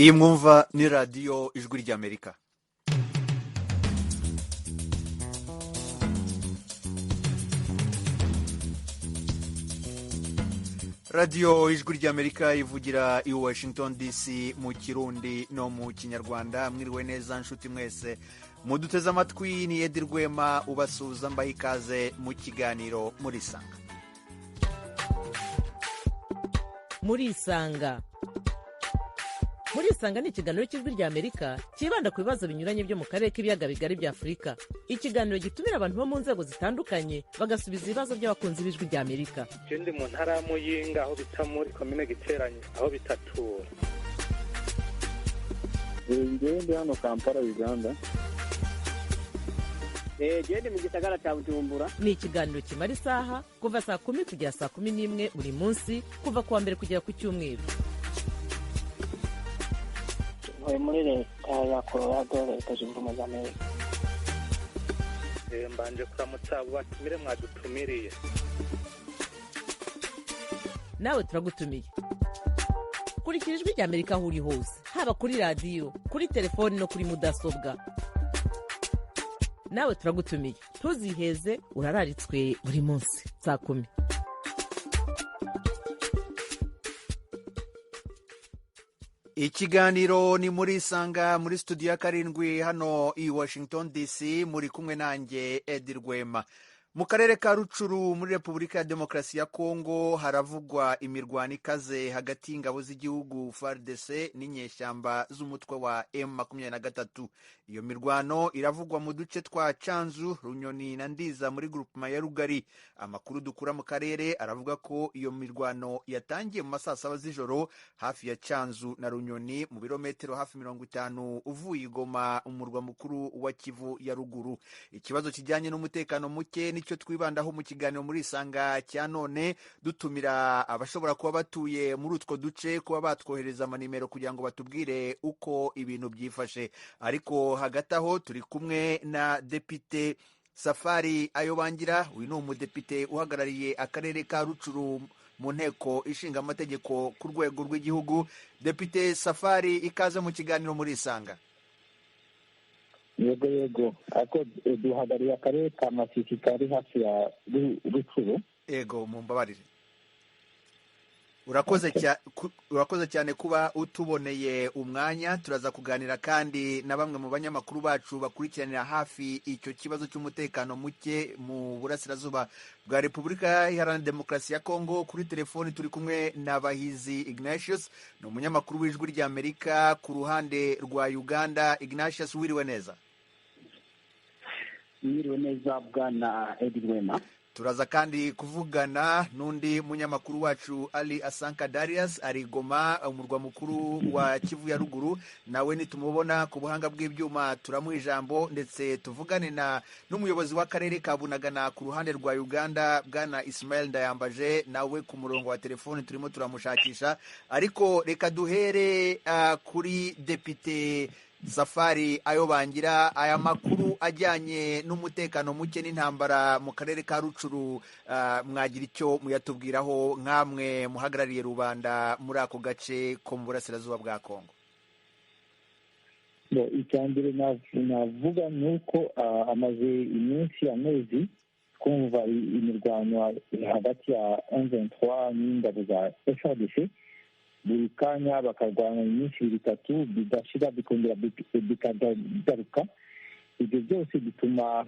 Iyi mwumva ni Radiyo Ijwi ry'Amerika. Radiyo Ijwi ry'Amerika ivugira i Washington DC mu Kirundi no mu Kinyarwanda. Mwiriwe neza nshuti mwese muduteze amatwi, ni Edi Rwema ubasuhuza, mbaha ikaze mu kiganiro Murisanga. Murisanga, Murisanga ni ikiganiro cy'Ijwi ry'Amerika cyibanda ku bibazo binyuranye byo mu karere k'ibiyaga bigari bya Afurika. Ikiganiro gitumira abantu bo mu nzego zitandukanye, bagasubiza ibibazo by'abakunzi b'Ijwi ry'Amerika. Je ndi mu ntara ya Muyinga, aho bita muri komine Giteranyi, aho bitatura. Njyewe ndi hano Kampala, Uganda. Gende mu gisagara cya Bujumbura. Ni ikiganiro kimara isaha, kuva saa 10 kugera saa 11 buri munsi, kuva ku wa mbere kugera ku cyumweru. Ntuye muri Leta ya Colorado, Leta Zunze Ubumwe za Amerika. Mbanje kuramutsa abo batumire mwadutumiriye. Nawe turagutumiye. Kurikira Ijwi ry'Amerika aho uri hose, haba kuri radiyo, kuri telefoni no kuri mudasobwa. Nawe turagutumiye, ntuziheze, urararitswe buri munsi saa 10. Ikiganiro ni Muri Isanga, muri studio ya 7 hano i Washington DC, muri kumwe nanjye Edi Rwema. Mu karere ka Rucuru muri Repubulika ya Demokarasi ya Kongo haravugwa imirwano ikaze hagati y'ingabo z'igihugu FARDC n'inyeshyamba z'umutwe wa M23. Iyo mirwano iravugwa mu duce twa Canzu, Runyoni na Ndiza muri groupement ya Rugari. Amakuru dukura mu karere aravuga ko iyo mirwano yatangiye mu masaa 7 z'ijoro hafi ya Canzu na Runyoni, mu birometero hafi 50 uvuye i Goma, umurwa mukuru wa Kivu ya Ruguru. Ikibazo kijyanye n'umutekano muke nicyo twibandaho mu kiganiro Muri Isanga cya none, dutumira abashobora kuba batuye muri utwo duce kuba batwohereza amanimero kugira ngo batubwire uko ibintu byifashe. Ariko hagati aho turi kumwe na Depite Safari Ayobangira. Uyu ni umudepite uhagarariye akarere ka Rucuru mu nteko ishinga amategeko ku rwego rw'igihugu. Depite Safari, ikaze mu kiganiro Muri Isanga. Yego yego, ako duhagarariye akarere ka Masisi kari hafi ya Rucuru. Yego, mumbabarire. Urakoze cyane kuba utuboneye umwanya. Turaza kuganira kandi na bamwe mu banyamakuru bacu bakurikiranira hafi icyo kibazo cy'umutekano muke mu burasirazuba bwa Repubulika Iharanira Demokarasi ya Kongo. Kuri telefoni turi kumwe na Bahizi Ignatius, ni umunyamakuru w'Ijwi ry'Amerika ku ruhande rwa Uganda. Ignatius, wiriwe neza? Mwiriwe neza bwana Edi Rwema. Turaza kandi kuvugana n'undi munyamakuru wacu Ali Asanka Darius, ari Goma, umurwa mukuru wa Kivu ya Ruguru. Nawe nitumubona ku buhanga bw'ibyuma turamuha ijambo, ndetse tuvugane na n'umuyobozi w'akarere ka Bunagana ku ruhande rwa Uganda, bwana Ismail Ndayambaje, nawe ku murongo wa telefoni turimo turamushakisha. Ariko reka duhere kuri Depite Safari Ayobangira. Aya makuru ajyanye n'umutekano muke n'intambara mu karere ka Rucuru, mwagira icyo muyatubwiraho nk'amwe muhagarariye rubanda muri ako gace ko mu burasirazuba bwa Kongo? Icya mbere navuga ni uko amaze iminsi, amezi, twumva imirwano hagati ya M23 n'ingabo za FARDC. Buri kanya bakarwana iminsi ibiri itatu, bidashira, bikongera bikagaruka. Ibyo byose bituma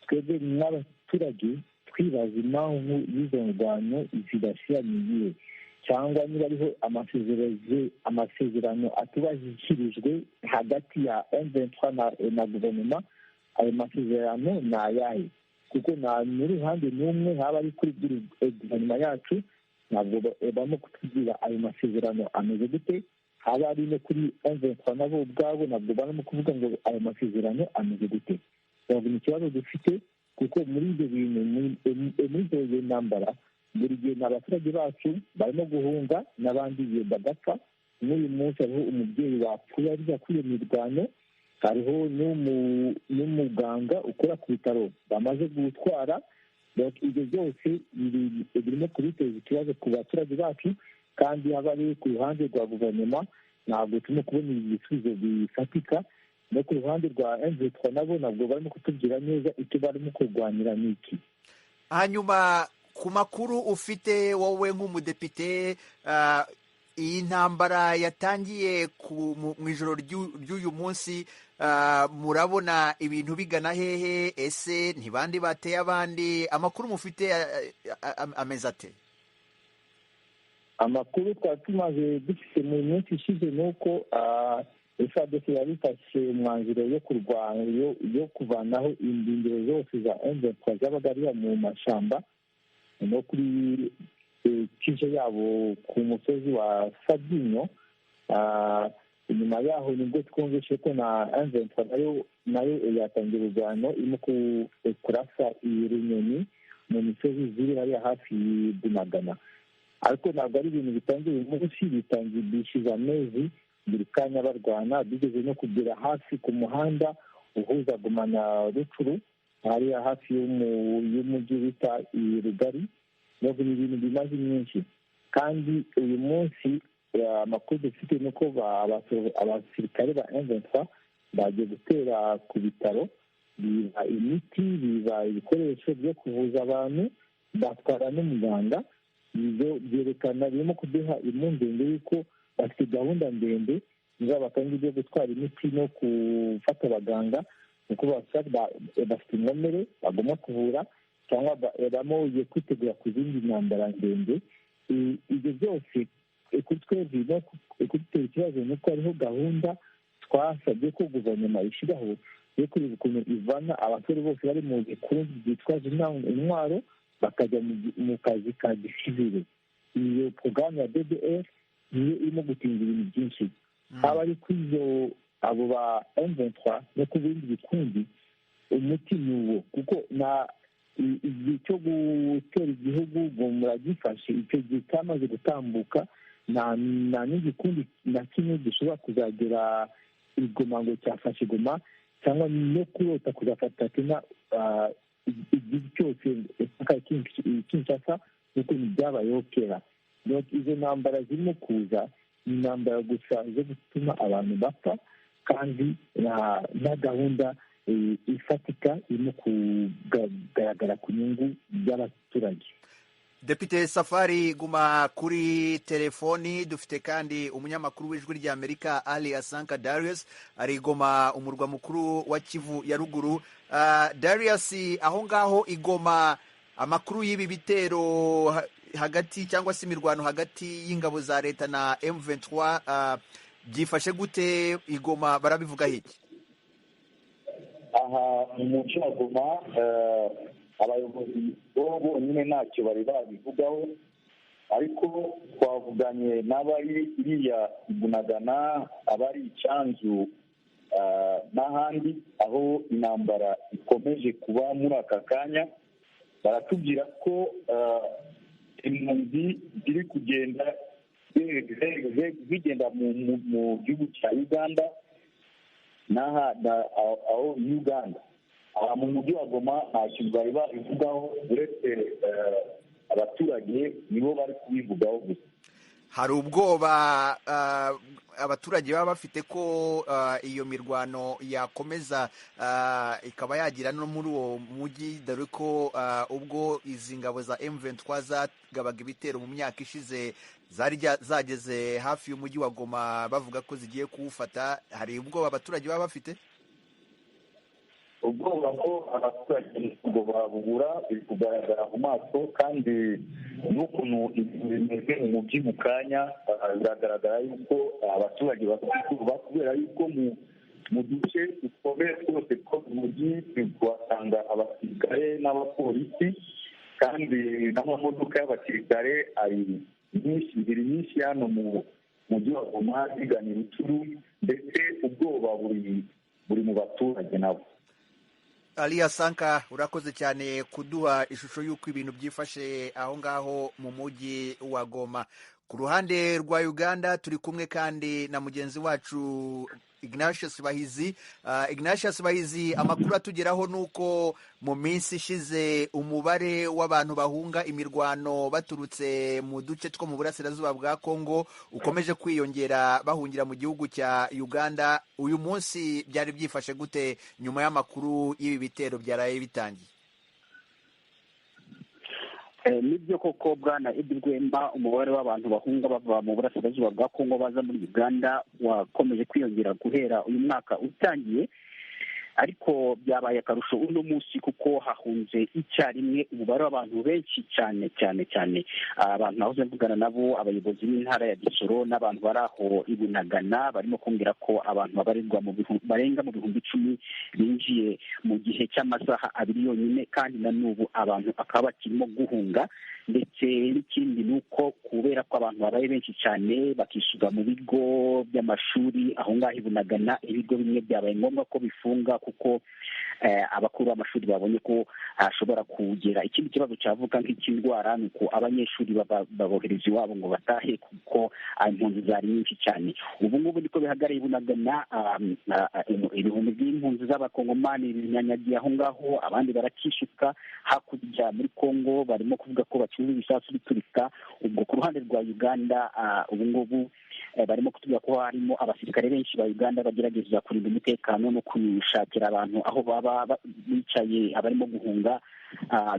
twebwe n'abaturage twibaza impamvu y'izo ndwano zidashira ni iyihe, cyangwa niba ariho amasezerano atubahirijwe hagati ya M23 na guverinoma, ayo masezerano ni ayahe? Kuko nta n'uruhande n'umwe, haba ari kuri guverinoma yacu, ntabwo barimo kutubwira ayo masezerano ameze gute, haba ari no kuri M23 nabo ubwabo ntabwo barimo kuvuga ngo ayo masezerano ameze gute. Ni ikibazo dufite, kuko muri ibyo bintu, muri ibyo ntambara, buri gihe ni abaturage bacu barimo guhunga n'abandi bagapfa. N'uyu munsi hariho umubyeyi wapfuye arira kuri iyo mirwano, hariho n'umuganga ukora ku bitaro bamaze gutwara. Ibyo byose birimo kubiteza ikibazo ku baturage bacu, kandi haba ari ku ruhande rwa guverinoma. Ntabwo turimo kubona ibisubizo bifatika. No ku ruhande rwa M23 nabo ntabwo barimo kutubwira neza icyo barimo kurwanira ni iki. Hanyuma ku makuru ufite wowe nk'umudepite, iyi ntambara yatangiye mu ijoro ry'uyu munsi, murabona ibintu bigana hehe? Ese ntibandi bateye abandi? Amakuru mufite ameze ate? Amakuru twari tumaze dufite mu minsi ishize ni uko FARDC yari ifashe umwanzuro yo kurwanya, yo kuvanaho indindiro zose za M23 zabaga ari mu mashyamba no kuri kije yabo ku musozi wa Sabyinyo. Inyuma yaho nibwo twumvise ko na M23 nayo yatangiye urugano, irimo kurasa irunyoni mu misozi ziri hariya hafi Bunagana. Ariko ntabwo ari ibintu bitangiye uyu munsi, bitangiye bishize amezi buri kanya barwana, bigeze no kugera hafi ku muhanda uhuza Goma na Rucuru, hariya hafi y'umujyi bita Rugari. Ni ibintu bimaze iminsi, kandi uyu munsi amakuru dufite ni uko abasirikare ba M23 bagiye gutera ku bitaro, biba imiti, biba ibikoresho byo kuvuza abantu, batwara n'umuganga. Ibyo byerekana, birimo kuduha impungenge y'uko bafite gahunda ndende izabakanga ibyo gutwara imiti no gufata abaganga, kuko bafite inkomere bagomba kuvura, cyangwa barimo kwitegura ku zindi ntambara ndende. Ibyo byose kuri twebwe no kudutera ikibazo ni uko hariho gahunda twasabye ko guverinoma ishyiraho yo kureba ukuntu ivana abasore bose bari mu bikundi byitwaje intwaro bakajya mu kazi ka gisivile. Iyo porogaramu ya DDR niyo irimo gutinza ibintu byinshi, haba ari kuri izo abo ba M23 no ku bindi bikundi. Umuti ni uwo, kuko na igihe cyo gutera igihugu ngo muragifashe, icyo gihe cyamaze gutambuka. Nta n'igikundi na kimwe gishobora kuzagera i Goma ngo cyafashe Goma, cyangwa no kurota kuzafata tena igihugu cyose Kinshasa, nk'uko byabayeho kera. Izo ntambara zirimo kuza ni intambara gusa zo gutuma abantu bapfa, kandi na gahunda ifatika irimo kugaragara ku nyungu y'abaturage. Depite Safari, guma kuri telefoni. Dufite kandi umunyamakuru w'Ijwi ry'Amerika Ali Asanka Darius ari Goma, umurwa mukuru wa Kivu ya Ruguru. Darius, aho ngaho i Goma, amakuru y'ibi bitero hagati cyangwa se imirwano hagati y'ingabo za leta na M23 byifashe gute i Goma? Barabivuga iki? Aha mu mujyi wa Goma, abayobozi bo bonyine ntacyo bari babivugaho, ariko twavuganye n'abari iriya Bunagana, abari Icyanzu n'ahandi aho intambara ikomeje kuba muri aka kanya. Baratubwira ko impunzi ziri kugenda zigenda mu gihugu cya Uganda n'aha aho Uganda. Aha mu mujyi wa Goma nta kintu bari babivugaho, uretse abaturage nibo bari kubivugaho gusa. Hari ubwoba abaturage baba bafite ko iyo mirwano yakomeza ikaba yagira no muri uwo mujyi, dore ko ubwo izi ngabo za M23 zagabaga ibitero mu myaka ishize zari zageze hafi y'umujyi wa Goma bavuga ko zigiye kuwufata. Hari ubwoba abaturage baba bafite? Ubwoba ko abaturage ntabwo babubura, biri kugaragara mu maso, kandi n'ukuntu ibintu bimeze mu mujyi mu kanya biragaragara yuko abaturage bafite ubwoba, kubera yuko mu duce dukomeye twose two mu mujyi tuhasanga abasirikare n'abapolisi, kandi n'amamodoka y'abasirikare ari nyinshi, ziri nyinshi hano mu mujyi wa Goma zigana i Rutshuru, ndetse ubwoba buri mu baturage nabo. Aliya Sanka, urakoze cyane kuduha ishusho y'uko ibintu byifashe aho ngaho mu mujyi wa Goma. Ku ruhande rwa Uganda turi kumwe kandi na mugenzi wacu Ignatius Bahizi. Ignatius Bahizi, amakuru atugeraho nuko mu minsi ishize umubare w'abantu bahunga imirwano baturutse mu duce two mu burasirazuba bwa Kongo ukomeje kwiyongera bahungira mu gihugu cya Uganda. Uyu munsi byari byifashe gute nyuma y'amakuru y'ibi bitero byaraye bitangiye? Nibyo koko bwana Edi Rwemba, umubare w'abantu bahunga bava mu burasirazuba bwa Kongo baza muri Uganda wakomeje kwiyongera guhera uyu mwaka utangiye, ariko byabaye akarusho uno munsi kuko hahunze icyarimwe umubare w'abantu benshi cyane cyane cyane. Abantu nahoze mvugana nabo, abayobozi b'intara ya Gisoro n'abantu bari aho i Bunagana, barimo kumbwira ko abantu babarirwa mu barenga mu 10,000 binjiye mu gihe cy'amasaha abiri yonyine, kandi na n'ubu abantu akaba bakirimo guhunga. Ndetse n'ikindi ni uko kubera ko abantu babaye benshi cyane bakisuga mu bigo by'amashuri aho ngaho i Bunagana, ibigo bimwe byabaye ngombwa ko bifunga kuko abakuru b'amashuri babonye ko hashobora kugera ikindi kibazo cyavuka nk'icy'indwara, ni uko abanyeshuri babohereza iwabo ngo batahe kuko impunzi zari nyinshi cyane. Ubu ngubu niko bihagarariye Bunagana, ibihumbi by'impunzi z'abakongomani binyanyagiye aho ngaho, abandi barakisuka hakurya muri Kongo barimo kuvuga ko bacuruza ibisasu biturika. Ubwo ku ruhande rwa Uganda ubu ngubu barimo kutubwira ko harimo abasirikare benshi ba Uganda bagerageza kurinda umutekano no gushakira abantu aho baba bicaye abarimo guhunga,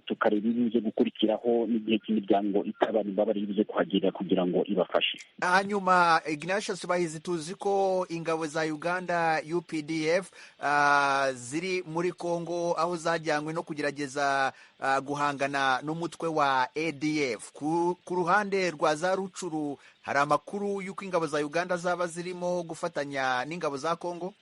tukareba ibize gukurikiraho n'igihe cy'imiryango itabara imbabare ibize kuhagera kugira ngo ibafashe. Hanyuma Ignatius Bahizi, tuzi ko ingabo za Uganda UPDF ziri muri Kongo aho zajyanywe no kugerageza guhangana n'umutwe wa ADF. Ku ruhande rwa za Rucuru hari amakuru y'uko ingabo za Uganda zaba zirimo gufatanya n'ingabo za Kongo?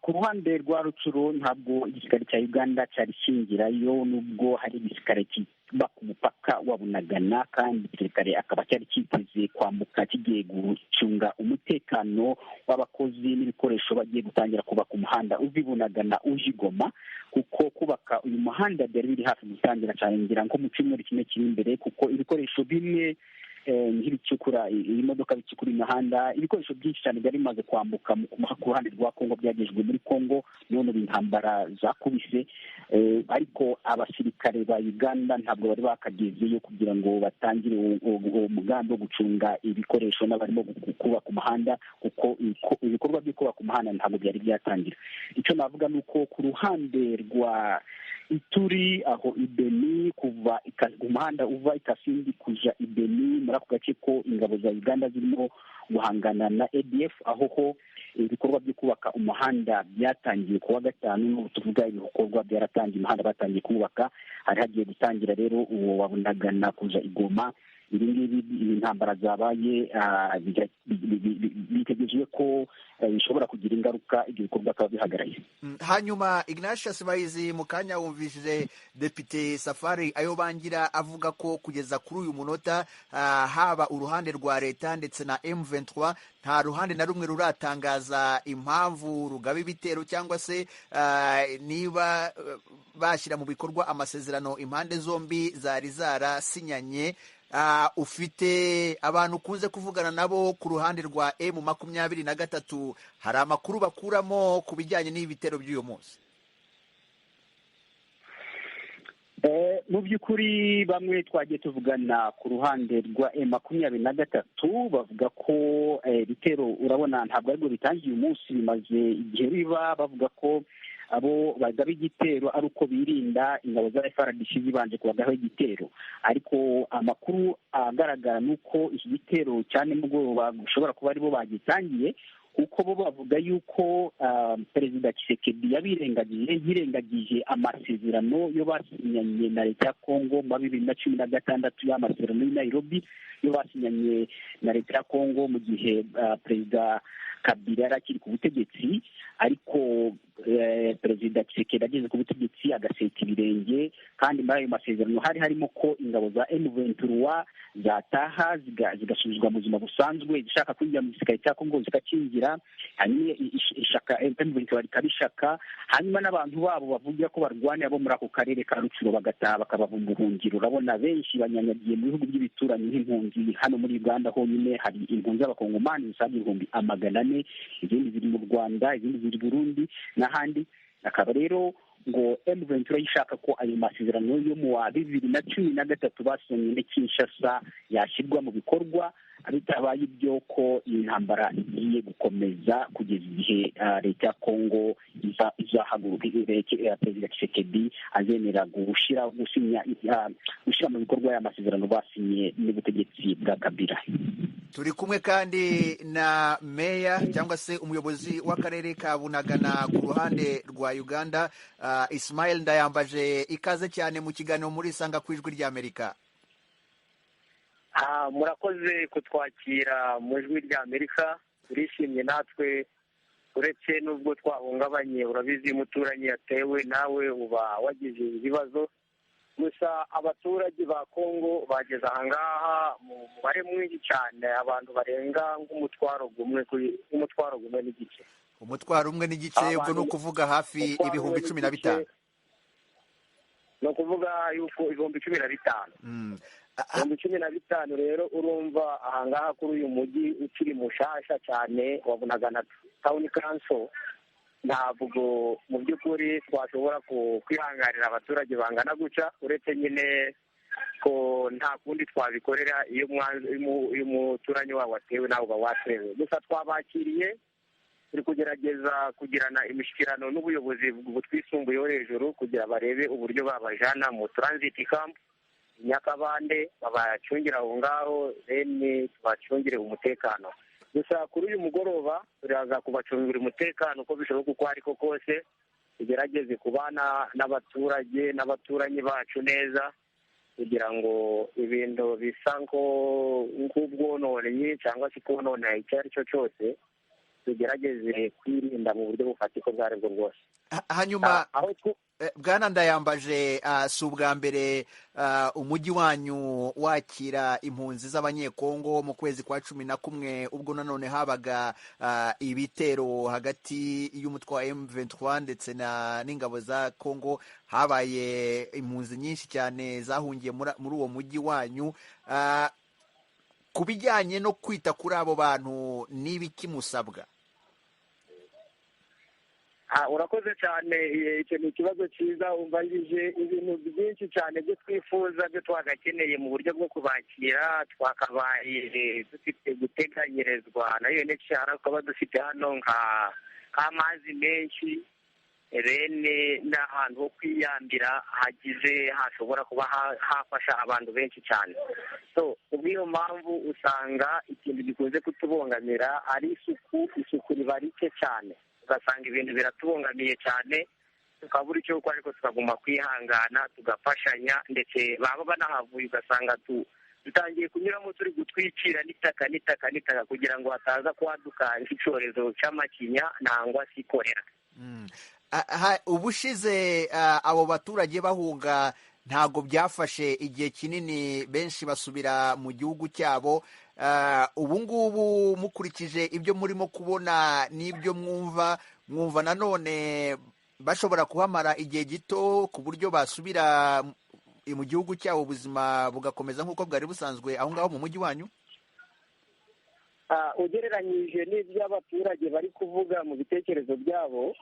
Ku ruhande rwa Rucuru ntabwo igisirikare cya Uganda cyari kingirayo, nubwo hari igisirikare kiba ku mupaka wa Bunagana, kandi igisirikare akaba cyari cyiteze kwambuka kigiye gucunga umutekano w'abakozi n'ibikoresho bagiye gutangira kubaka umuhanda uva i Bunagana uje i Goma, kuko kubaka uyu muhanda byari biri hafi gutangira cyane, ngira nko mu cyumweru kimwe kiri imbere, kuko ibikoresho bimwe nk'ibicukura imodoka bicukura imihanda, ibikoresho byinshi cyane byari bimaze kwambuka ku ruhande rwa Kongo byagejwe muri Kongo, none ubu intambara zakubise. Ariko abasirikare ba Uganda ntabwo bari bakagezeyo kugira ngo batangire uwo mugambi wo gucunga ibikoresho n'abarimo kubaka umuhanda, kuko ibikorwa byo kubaka umuhanda ntabwo byari byatangira. Icyo navuga ni uko ku ruhande rwa Ituri aho i Beni, kuva umuhanda uva i Kasindi kuja i Beni muri ako gace ko ingabo za Uganda zirimo guhangana na ADF, aho ho ibikorwa byo kubaka umuhanda byatangiye kuwa gatanu, n'ubu tuvuga ibikorwa byaratangiye, umuhanda batangiye kubaka, hari hagiye gutangira rero uwo wa Bunagana kuja i Goma. Ibi ngibi intambara zabaye bitegerejwe ko bishobora kugira ingaruka, ibyo bikorwa akaba bihagaraye. Hanyuma Ignatius Bahizi, mu kanya wumvishije Depite Safari Ayobangira avuga ko kugeza kuri uyu munota haba uruhande rwa leta ndetse na M23 nta ruhande na rumwe ruratangaza impamvu rugaba ibitero cyangwa se niba bashyira mu bikorwa amasezerano impande zombi zari zarasinyanye. Ufite abantu ukunze kuvugana nabo ku ruhande rwa M23, hari amakuru bakuramo ku bijyanye n'ibitero by'uyu munsi? Mu by'ukuri bamwe twagiye tuvugana ku ruhande rwa M23 bavuga ko ibitero urabona ntabwo aribwo bitangiye uyu munsi, bimaze igihe biba, bavuga ko abo bagaba igitero ari uko birinda ingabo za FARDC zibanje kubagaho igitero. Ariko amakuru agaragara ni uko iki gitero cyane mugoroba bishobora kuba aribo bagitangiye, kuko bo bavuga yuko Perezida Tshisekedi yabirengagije, yirengagije amasezerano yo basinyanye na leta ya Kongo mu 2016, y'amasezerano y'i Nairobi yo basinyanye na leta ya Kongo mu gihe Perezida Kabila yari akiri ku butegetsi, ariko Perezida Tshisekedi ageze ku butegetsi agaseta ibirenge. Kandi muri ayo masezerano hari harimo ko ingabo za M23 zataha zigasubizwa mu buzima busanzwe, zishaka kwinjira mu gisirikare cya Kongo zikakingira, hanyuma ishaka M23 rikabishaka, hanyuma n'abantu babo bavugira ko barwanira bo muri ako karere ka Rutsiro bagataha bakabava mu buhungiro. Urabona benshi banyanyagiye mu bihugu by'ibituranyi nk'impunzi. Hano muri Uganda honyine hari impunzi z'abakongomani zisaga 400,000, izindi ziri mu Rwanda, izindi ziri Burundi n'ahandi. Akaba rero ngo M23 ishaka ko ayo masezerano yo mu wa 2013 basinye na Kinshasa yashyirwa mu bikorwa, bitabaye ibyo ko iyi ntambara igiye gukomeza kugeza igihe leta ya Kongo izahaguruka, Perezida Tshisekedi azemera gushyira mu bikorwa aya masezerano basinye n'ubutegetsi bwa Kabila. Turi kumwe kandi na meya cyangwa se umuyobozi w'akarere ka Bunagana ku ruhande rwa Uganda, Ismail Ndayambaje. Ikaze cyane mu kiganiro muri Isanga ku Ijwi ry'Amerika. Murakoze kutwakira mu Ijwi ry'Amerika, turishimye natwe, uretse n'ubwo twahungabanye. Urabizi iyo umuturanyi yatewe nawe uba wagize ibibazo. Gusa abaturage ba Kongo bageze ahangaha mu mubare mwinshi cyane, abantu barenga nk'umutwaro umwe n'igice. Umutwaro umwe n'igice, ubwo ni ukuvuga hafi 15,000. Ni ukuvuga yuko 15,000. 15,000 rero urumva ahangaha kuri uyu mujyi ukiri mushasha cyane wa Bunagana Town Council, ntabwo mu by'ukuri twashobora kwihanganira abaturage bangana guca, uretse nyine ko nta kundi twabikorera iyo umuturanyi wabo watewe nawe uba watewe. Gusa twabakiriye, turi kugerageza kugirana imishyikirano n'ubuyobozi butwisumbuyeho hejuru kugira barebe uburyo babajana mu transit camp Nyakabande, babacungira aho ngaho, then tubacungire umutekano. Gusa kuri uyu mugoroba turaza kubacungira umutekano uko bishoboka uko ariko kose, tugerageze kubana n'abaturage n'abaturanyi bacu neza, kugira ngo ibintu bisa nk'ubwononnyi cyangwa se konona icyo ari cyo cyose, tugerageze kwirinda mu buryo bufatika ubwo aribwo bwose. Hanyuma Bwana Ndayambaje, si ubwa mbere umujyi wanyu wakira impunzi z'Abanyekongo. Mu kwezi kwa 11 ubwo nanone habaga ibitero hagati y'umutwe wa M23 ndetse n'ingabo za Kongo, habaye impunzi nyinshi cyane zahungiye muri uwo mujyi wanyu. Ku bijyanye no kwita kuri abo bantu n'ibiki musabwa? Urakoze cyane, icyo ni ikibazo cyiza. Umbajije ibintu byinshi cyane byo twifuza, byo twagakeneye mu buryo bwo kubakira. Twakabaye dufite guteganyirizwa na UNHCR, tukaba dufite hano nk'amazi menshi, bene n'ahantu ho kwiyambira hagize hashobora kuba hafasha abantu benshi cyane. So kubw'iyo mpamvu usanga ikintu gikunze kutubongamira ari isuku. Isuku riba rike cyane, ugasanga ibintu biratubangamiye cyane, tukabura icyo gukora, ariko tukaguma kwihangana tugafashanya, ndetse baba banahavuye ugasanga dutangiye kunyuramo turi gutwikira n'itaka n'itaka n'itaka kugira ngo hataza kwaduka nk'icyorezo cy'amakinya nangwa se korera. Ubushize abo baturage bahunga ntabwo byafashe igihe kinini, benshi basubira mu gihugu cyabo. Ubu ngubu mukurikije ibyo murimo kubona n'ibyo mwumva nanone bashobora kuhamara igihe gito ku buryo basubira mu gihugu cyabo, ubuzima bugakomeza nk'uko bwari busanzwe aho ngaho mu mujyi wanyu? Ugereranyije n'ibyo abaturage bari kuvuga mu bitekerezo byabo,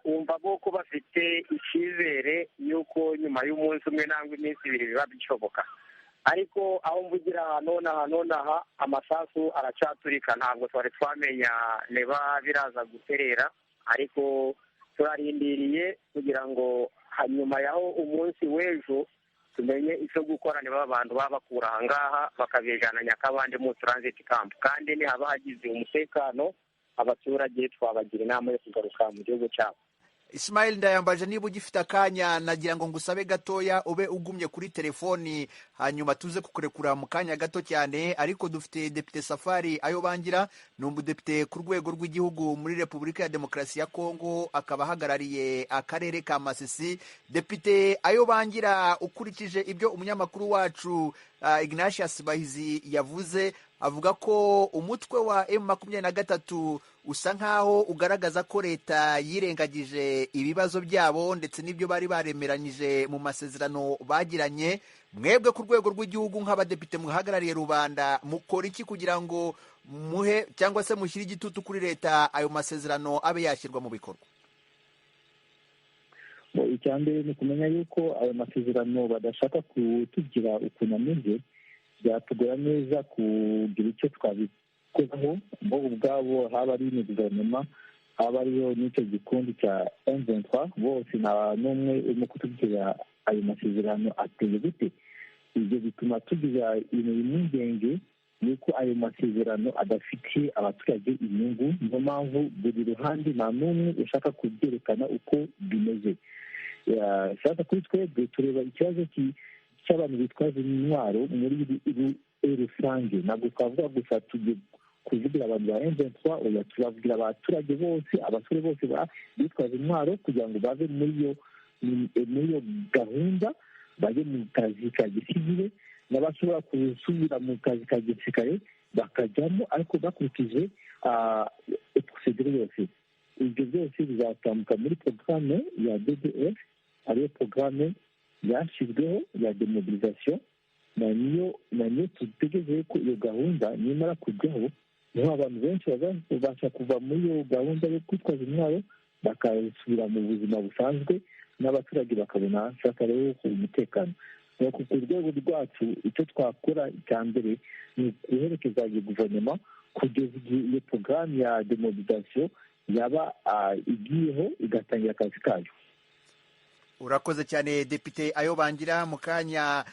wumva bo ko bafite icyizere y'uko nyuma y'umunsi umwe nangwa iminsi ibiri biba bishoboka. Ariko aho mvugira nonaha nonaha amasasu aracaturika, ntabwo twari twamenya niba biraza guterera, ariko turarindiriye kugira ngo hanyuma yaho umunsi w'ejo tumenye icyo gukora, niba abantu babakura aha ngaha bakabijana Nyakabande mu transit camp. Kandi nihaba hagize umutekano, abaturage twabagira inama yo kugaruka mu gihugu cyabo. Ismail Ndayambaje, niba ugifite akanya nagira ngo ngusabe gatoya ube ugumye kuri telefoni, hanyuma tuze kukurekura mu kanya gato cyane. Ariko dufite Depite Safari Ayo Bangira, ni umudepite ku rwego rw'igihugu muri Repubulika ya Demokarasi ya Kongo, akaba ahagarariye akarere ka Masisi. Depite Ayo Bangira, ukurikije ibyo umunyamakuru wacu Ignatius Bahizi yavuze, avuga ko umutwe wa M23 usa nkaho ugaragaza ko leta yirengagije ibibazo byabo ndetse n'ibyo bari baremeranyije mu masezerano bagiranye. Mwebwe ku rwego rw'igihugu nk'abadepite muhagarariye rubanda, mukora iki kugira ngo muhe cyangwa se mushyire igitutu kuri leta ayo masezerano abe yashyirwa mu bikorwa? Icya mbere ni ukumenya yuko ayo masezerano badashaka kutugira ukuntu ameze, byatugora neza kugira icyo twabikoraho bo ubwabo, haba ari na guverinoma, haba ariyo n'icyo gikundi cya M23, bose nta n'umwe urimo kutubwira ayo masezerano ateye gute. Ibyo bituma tugira ibintu impungenge yuko ayo masezerano adafitiye abaturage inyungu. Niyo mpamvu buri ruhande nta n'umwe ushaka kubyerekana uko bimeze. Sasa kuri twebwe tureba ikibazo cy'abantu bitwaza intwaro muri rusange. Ntabwo twavuga gusa tugiye kuvugira abantu ba M23, oya, turavugira abaturage bose, abasore bose bitwaza intwaro kugira ngo bave muri iyo gahunda, bajye mu kazi ka gisivile, n'abashobora gusubira mu kazi ka gisirikare bakajyamo, ariko bakurikije procedure yose. Ibyo byose bizatambuka muri porogaramu ya DDF, ariyo porogaramu yashyizweho ya demobilisation, na niyo dutegereje ko iyo gahunda nimara kujyaho, niho abantu benshi bazabasha kuva muri iyo gahunda yo kwitwaza intwaro bakasubira mu buzima busanzwe, n'abaturage bakabona shaka rero umutekano. Ku rwego rwacu icyo twakora icya mbere ni guherekeza iyo guverinoma kugeza igihe iyo porogaramu ya demobilisation yaba igiyeho igatangira akazi kayo. Urakoze cyane Depite Ayo Bangira. Mu kanya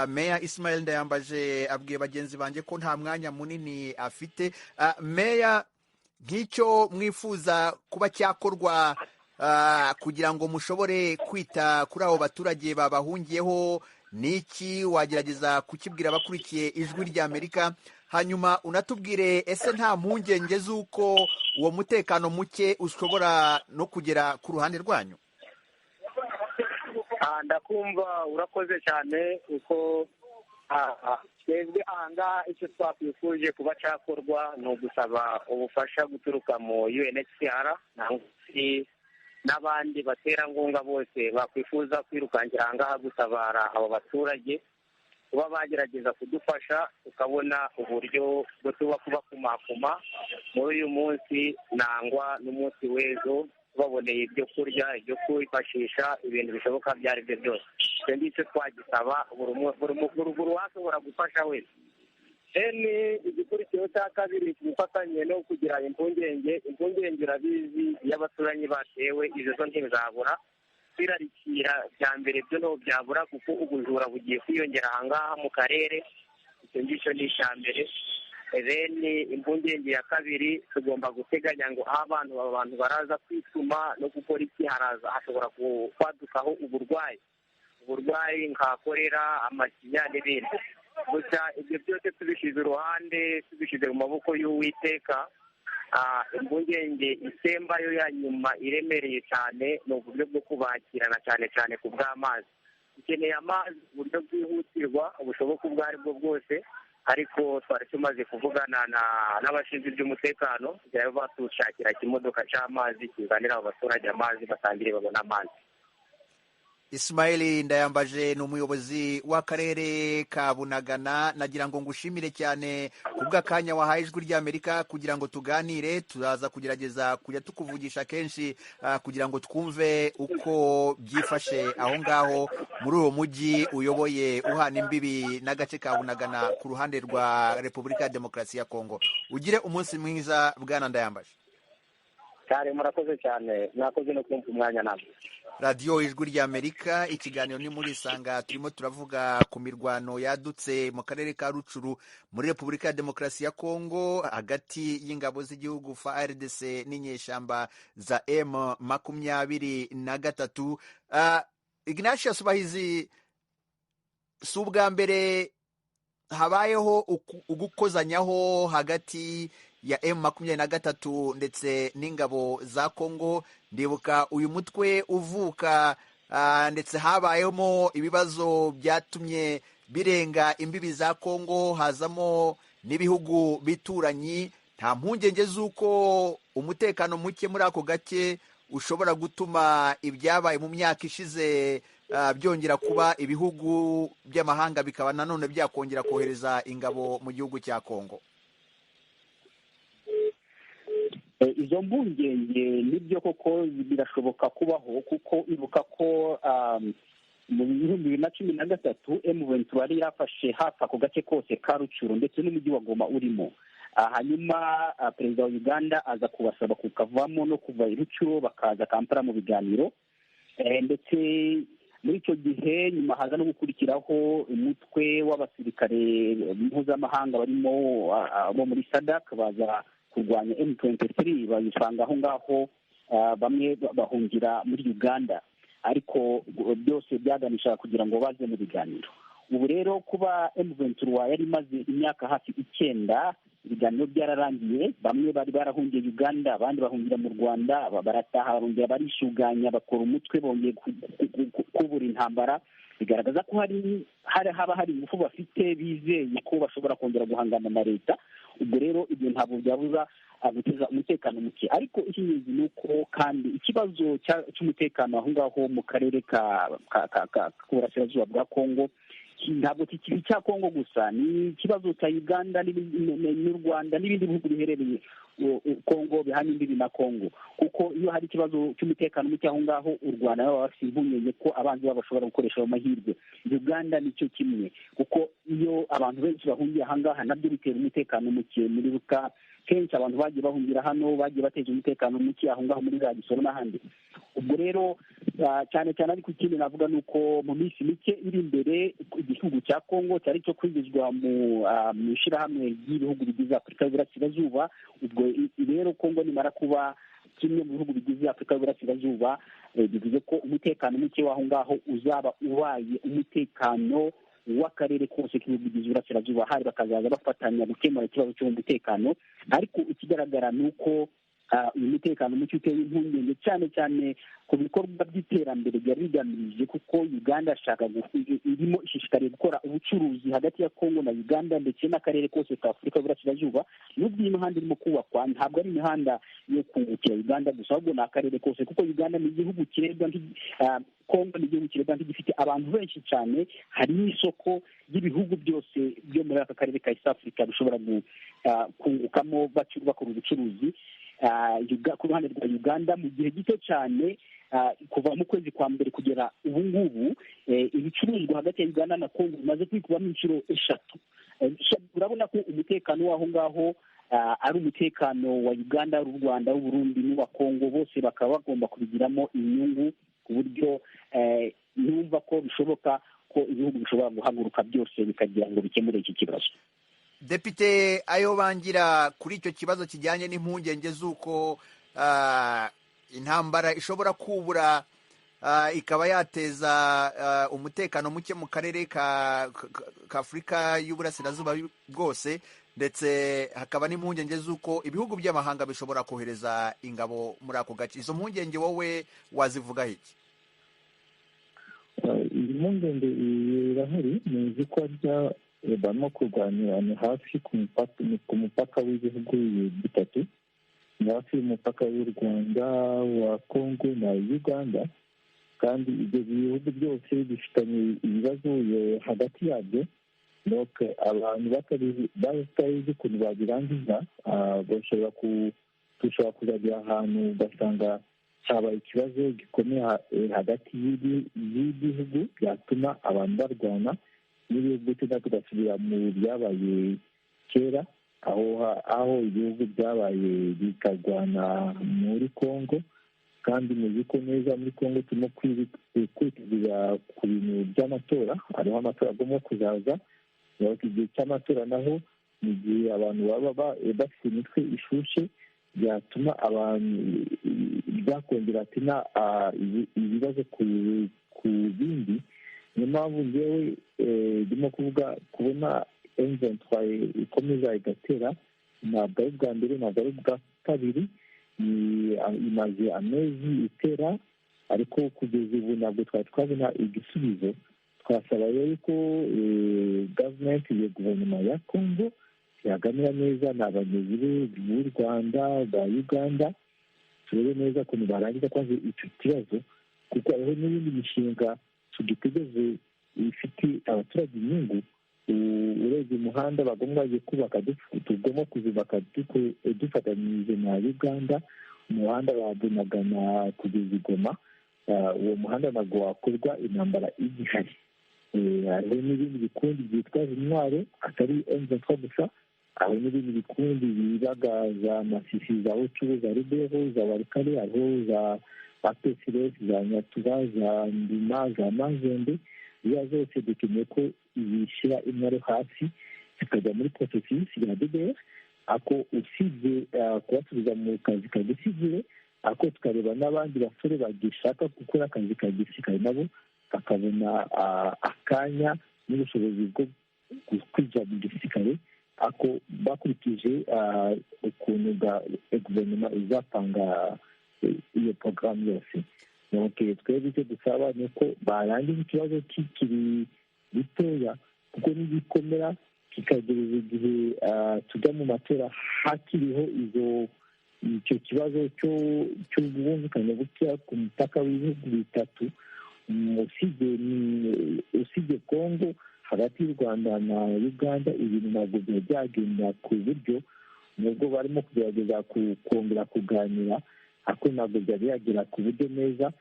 Meya Ismail Ndayambaje abwiye bagenzi banjye ko nta mwanya munini afite. Meya, nk'icyo mwifuza kuba cyakorwa kugira ngo mushobore kwita kuri abo baturage babahungiyeho niki, wagerageza kukibwira abakurikiye Ijwi ry'Amerika? Hanyuma unatubwire, ese nta mpungenge z'uko uwo mutekano muke ushobora no kugera ku ruhande rwanyu? Ndakumva, urakoze cyane. Uko twebwe ahangaha icyo twakwifuje kuba cyakorwa ni ugusaba ubufasha guturuka mu UNHCR n'abandi baterankunga bose bakwifuza kwirukankira ahangaha gutabara abo baturage, kuba bagerageza kudufasha tukabona uburyo bwo tuba kubakumakuma muri uyu munsi nangwa n'umunsi w'ejo, tubaboneye ibyo kurya, ibyo kwifashisha, ibintu bishoboka ibyo ari byo byose. Icyo ngicyo twagisaba buri washobora gufasha wese. Ni igikurikiyeho cya kabiri gufatanye no kugira impungenge. Impungenge urabizi, iyo abaturanyi batewe izo zo ntizabura. Kwirarikira bya mbere byo ntabwo byabura, kuko ubujura bugiye kwiyongera ahangaha mu karere. Icyo ngicyo ni icya mbere. Bene impungenge ya kabiri, tugomba guteganya ngo aho abantu baraza kwituma no gukora iki, haraza hashobora kwadukaho uburwayi nka korera, amakinya n'ibindi. Gusa ibyo byose tubishyize uruhande, tubishyize mu maboko y'Uwiteka. Impungenge isemba yo ya nyuma iremereye cyane ni uburyo bwo kubakirana, cyane cyane ku bw'amazi. Dukeneye amazi mu buryo bwihutirwa bushoboka ubwo ari bwo bwose, ariko twari tumaze kuvugana n'abashinzwe iby'umutekano kugira ngo batushakira ikimodoka cy'amazi kizanira abo baturage amazi, batangire babone amazi. Ismail Ndayambaje ni umuyobozi w'akarere ka Bunagana. Nagira ngo ngushimire cyane kubw'akanya wahaye Ijwi ry'Amerika kugira ngo tuganire. Turaza kugerageza kujya tukuvugisha kenshi kugira ngo twumve uko byifashe aho ngaho muri uwo mujyi uyoboye uhana imbibi n'agace ka Bunagana ku ruhande rwa Repubulika ya Demokarasi ya Kongo. Ugire umunsi mwiza Bwana Ndayambaje. Cyane, murakoze cyane, mwakoze no kumva umwanya nabwo. Radiyo Ijwi ry'Amerika, ikiganiro ni muri Isanga. Turimo turavuga ku mirwano yadutse mu karere ka Rucuru muri Repubulika ya Demokarasi ya Kongo hagati y'ingabo z'igihugu FARDC n'inyeshyamba za M23. Ignatius Bahizi, si ubwa mbere habayeho ugukozanyaho hagati ya M23 ndetse n'ingabo za Kongo. Ndibuka uyu mutwe uvuka, ndetse habayemo ibibazo byatumye birenga imbibi za Kongo, hazamo n'ibihugu bituranyi. Nta mpungenge z'uko umutekano muke muri ako gace ushobora gutuma ibyabaye mu myaka ishize byongera kuba, ibihugu by'amahanga bikaba nanone byakongera kohereza ingabo mu gihugu cya Kongo? Izo mpungenge nibyo koko birashoboka kubaho, kuko ibuka ko mu 2013 M23 yari yafashe hafi ako gace kose ka Rucuru ndetse n'umujyi wa Goma urimo. Hanyuma perezida wa Uganda aza kubasaba kukavamo no kuva i Rucuru bakaza Kampala mu biganiro, ndetse muri icyo gihe nyuma haza no gukurikiraho umutwe w'abasirikare mpuzamahanga barimo bo muri SADC, baza kurwanya M23, bayisanga aho ngaho, bamwe bahungira muri Uganda, ariko byose byaganishaga kugira ngo baze mu biganiro. Ubu rero kuba M23 yari imaze imyaka hafi 9, ibiganiro byararangiye, bamwe bari barahungiye Uganda, abandi bahungira mu Rwanda, barataha barongera barisuganya bakora umutwe, bongeye kubura intambara. Bigaragaza ko hari haba hari ingufu bafite, bizeye ko bashobora kongera guhangana na leta. Ubwo rero ibyo ntabwo byabuza guteza umutekano muke. Ariko icy'ingenzi ni uko kandi ikibazo cy'umutekano aho ngaho mu karere k'uburasirazuba bwa Kongo ntabwo kikiri icya Kongo gusa, ni ikibazo cya Uganda n'u Rwanda n'ibindi bihugu biherereye Kongo bihana imbibi na Kongo, kuko iyo hari ikibazo cy'umutekano muke aho ngaho, u Rwanda baba bafite impungenge ko abanzi babo bashobora gukoresha ayo mahirwe. Uganda nicyo kimwe, kuko iyo abantu benshi bahungiye aha ngaha nabyo bitera umutekano muke. Muri buka kenshi abantu bagiye bahungira hano bagiye bateza umutekano muke aho ngaho muri za Gisoro n'ahandi. Ubwo rero cyane cyane, ariko ikindi navuga ni uko mu minsi mike iri imbere igihugu cya Kongo cyari cyo kwinjizwa mu ishyirahamwe ry'ibihugu bigize Afurika y'Uburasirazuba. Ubwo rero Kongo nimara kuba kimwe mu bihugu bigize Afurika y'Uburasirazuba, bivuze ko umutekano muke w'aho ngaho uzaba ubaye umutekano w'akarere kose k'ibihugu bigize Uburasirazuba, hari bakazaza bafatanya gukemura ikibazo cy'umutekano. Ariko ikigaragara ni uko uyu mutekano muke uteye impungenge cyane cyane ku bikorwa by'iterambere byari bigamije, kuko Uganda ashaka irimo ishishikariye gukora ubucuruzi hagati ya Kongo na Uganda ndetse n'akarere kose ka Afurika y'Uburasirazuba. Nubwo iyi mihanda irimo kubakwa ntabwo ari imihanda yo kungukira Uganda gusa, ahubwo ni akarere kose, kuko Uganda ni igihugu kirebwa, Kongo ni igihugu kirebwa nk'igifite abantu benshi cyane, hari n'isoko ry'ibihugu byose byo muri aka karere ka East Africa bishobora kungukamo bakora ubucuruzi. Ku ruhande rwa Uganda, mu gihe gito cyane kuva mu kwezi kwa mbere kugera ubu ngubu, ibicuruzwa hagati ya Uganda na Kongo bimaze kwikubamo inshuro 3. Urabona ko umutekano w'aho ngaho ari umutekano wa Uganda, w'u Rwanda, w'u Burundi n'uwa Kongo, bose bakaba bagomba kubigiramo inyungu, ku buryo numva ko bishoboka ko ibihugu bishobora guhaguruka byose bikagira ngo bikemure iki kibazo. Depite ayo bangira kuri icyo kibazo kijyanye n'impungenge z'uko intambara ishobora kubura ikaba yateza umutekano muke mu karere ka Afurika y'Uburasirazuba bwose, ndetse hakaba n'impungenge z'uko ibihugu by'amahanga bishobora kohereza ingabo muri ako gace, izo mpungenge wowe wazivugaho iki? Iyi mpungenge irahari, ni ko barimo kurwanira ni hafi ku mupaka w'ibihugu bitatu, ni hafi y'umupaka w'u Rwanda, wa Kongo na Uganda, kandi ibyo bihugu byose bifitanye ibibazo hagati yabyo. Abantu batabizi ukuntu babirangiza, dushobora kuzagera ahantu ugasanga habaye ikibazo gikomeye hagati y'ibihugu byatuma abantu barwana n'ibihugu tuza tugasubira mu byabaye kera. Aho ibihugu byabaye bikarwana muri Congo, kandi muzi ko neza muri Congo turimo kwitegura ku bintu by'amatora. Hariho amatora agomba kuzaza. Igihe cy'amatora naho mu gihe abantu baba bafite imitwe ishushe, byatuma abantu byakongera tina ibibazo ku bindi. Niyo mpamvu ngewe ndimo kuvuga kubona M23 ikomeza igatera, ntabwo ari ubwa mbere, ntabwo ari ubwa kabiri, imaze amezi itera, ariko kugeza ubu ntabwo twari twabona igisubizo. Twasaba rero ko gavumenti ya guverinoma ya Congo yaganira neza na bagenzi be b'u Rwanda, ba Uganda, turebe neza ukuntu barangiza kwanza icyo kibazo, kuko hariho n'ibindi mishinga tugitegereje ifite abaturage inyungu. Urebye umuhanda bagomba kubaka, tugomba kuzubaka dufatanyije na Uganda, umuhanda wa Bunagana kugeza i Goma. Uwo muhanda ntabwo wakorwa intambara igihari. Hariho n'ibindi bikundi byitwaje intwaro atari M23 gusa, hariho n'ibindi bikundi bibaga za Masisi, za Rucuru, za Rubero, za Warikare, hariho za APCRS, za Nyatura, za Ndima, za Mazembe. Ziriya zose dukeneye ko zishyira intwaro hasi zikajya muri processus ya DDR, ako usibye kubasubiza mu kazi ka gisivile, ako tukareba n'abandi basore bagishaka gukora akazi ka gisirikare nabo bakabona akanya n'ubushobozi bwo kwinjira mu gisirikare, ako bakurikije ukuntu guverinoma izapanga iyo porogaramu yose. Twebwe icyo dusaba ni uko barangiza ikibazo kikiri gitoya, kuko nigikomera kikagereza igihe tujya mu matora hakiriho icyo kibazo cy'ubwumvikane bukeya ku mupaka w'ibihugu bitatu, usibye Congo, hagati y'u Rwanda na Uganda ibintu ntabwo byari byagenda ku buryo, nubwo barimo kugerageza kongera kuganira, ariko ntabwo byari byagera ku buryo neza.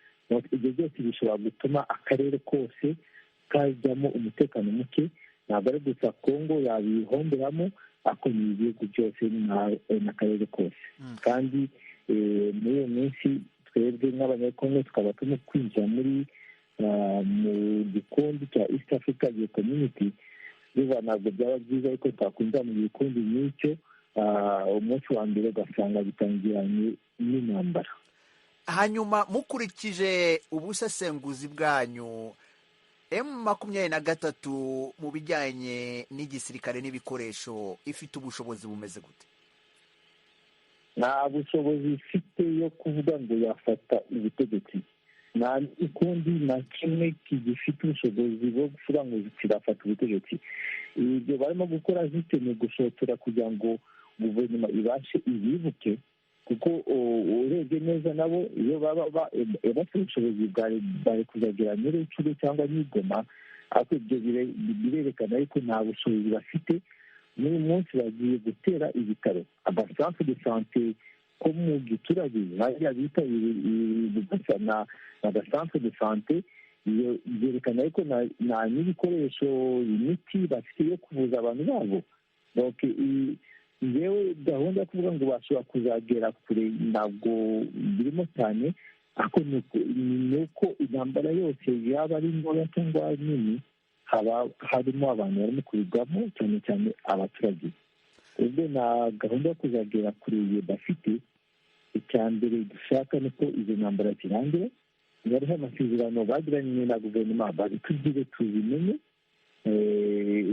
Ibyo byose bishobora gutuma akarere kose kajyamo umutekano muke. Ntabwo ari gusa Congo yabihomberamo, ariko ni ibihugu byose n'akarere kose. Kandi muri iyo minsi twebwe nk'abanyekongo tukaba turimo kwinjira muri mu gikundi cya East Africa Community. Biba ntabwo byaba byiza ariko twakwinjira mu gikundi nk'icyo umunsi wa mbere ugasanga bitangiranye n'intambara. Hanyuma mukurikije ubusesenguzi bwanyu, M23 mu bijyanye n'igisirikare n'ibikoresho ifite ubushobozi bumeze gute? Nta bushobozi ifite yo kuvuga ngo yafata ubutegetsi. Nta ikundi na kimwe kigifite ubushobozi bwo kuvuga ngo kirafata ubutegetsi. Ibyo barimo gukora ni gushotora kugira ngo guverinoma ibashe ibibuke, kuko urebye neza nabo iyo baba bafite ubushobozi bari kuzagera Nyirarucuru cyangwa Nyigoma, ariko ibyo birerekana yuko nta bushobozi bafite. N'uyu munsi bagiye gutera ibitaro, agasantere de sante ko mu giturage hariya bita Bugasa na agasantere de sante, byerekana yuko nta n'ibikoresho, imiti bafite yo kuvuza abantu babo. Ngewe gahunda yo kuvuga ngo bashobora kuzagera kure ntabwo birimo cyane, ariko ni uko intambara yose yaba ari ntoya cyangwa nini haba harimo abantu barimo kubigwamo, cyane cyane abaturage. Ubwo na gahunda yo kuzagera kure bafite, icya mbere dushaka ni uko izo ntambara zirangira, hariho amasezerano bagiranye na guverinoma babitubwire tubimenye.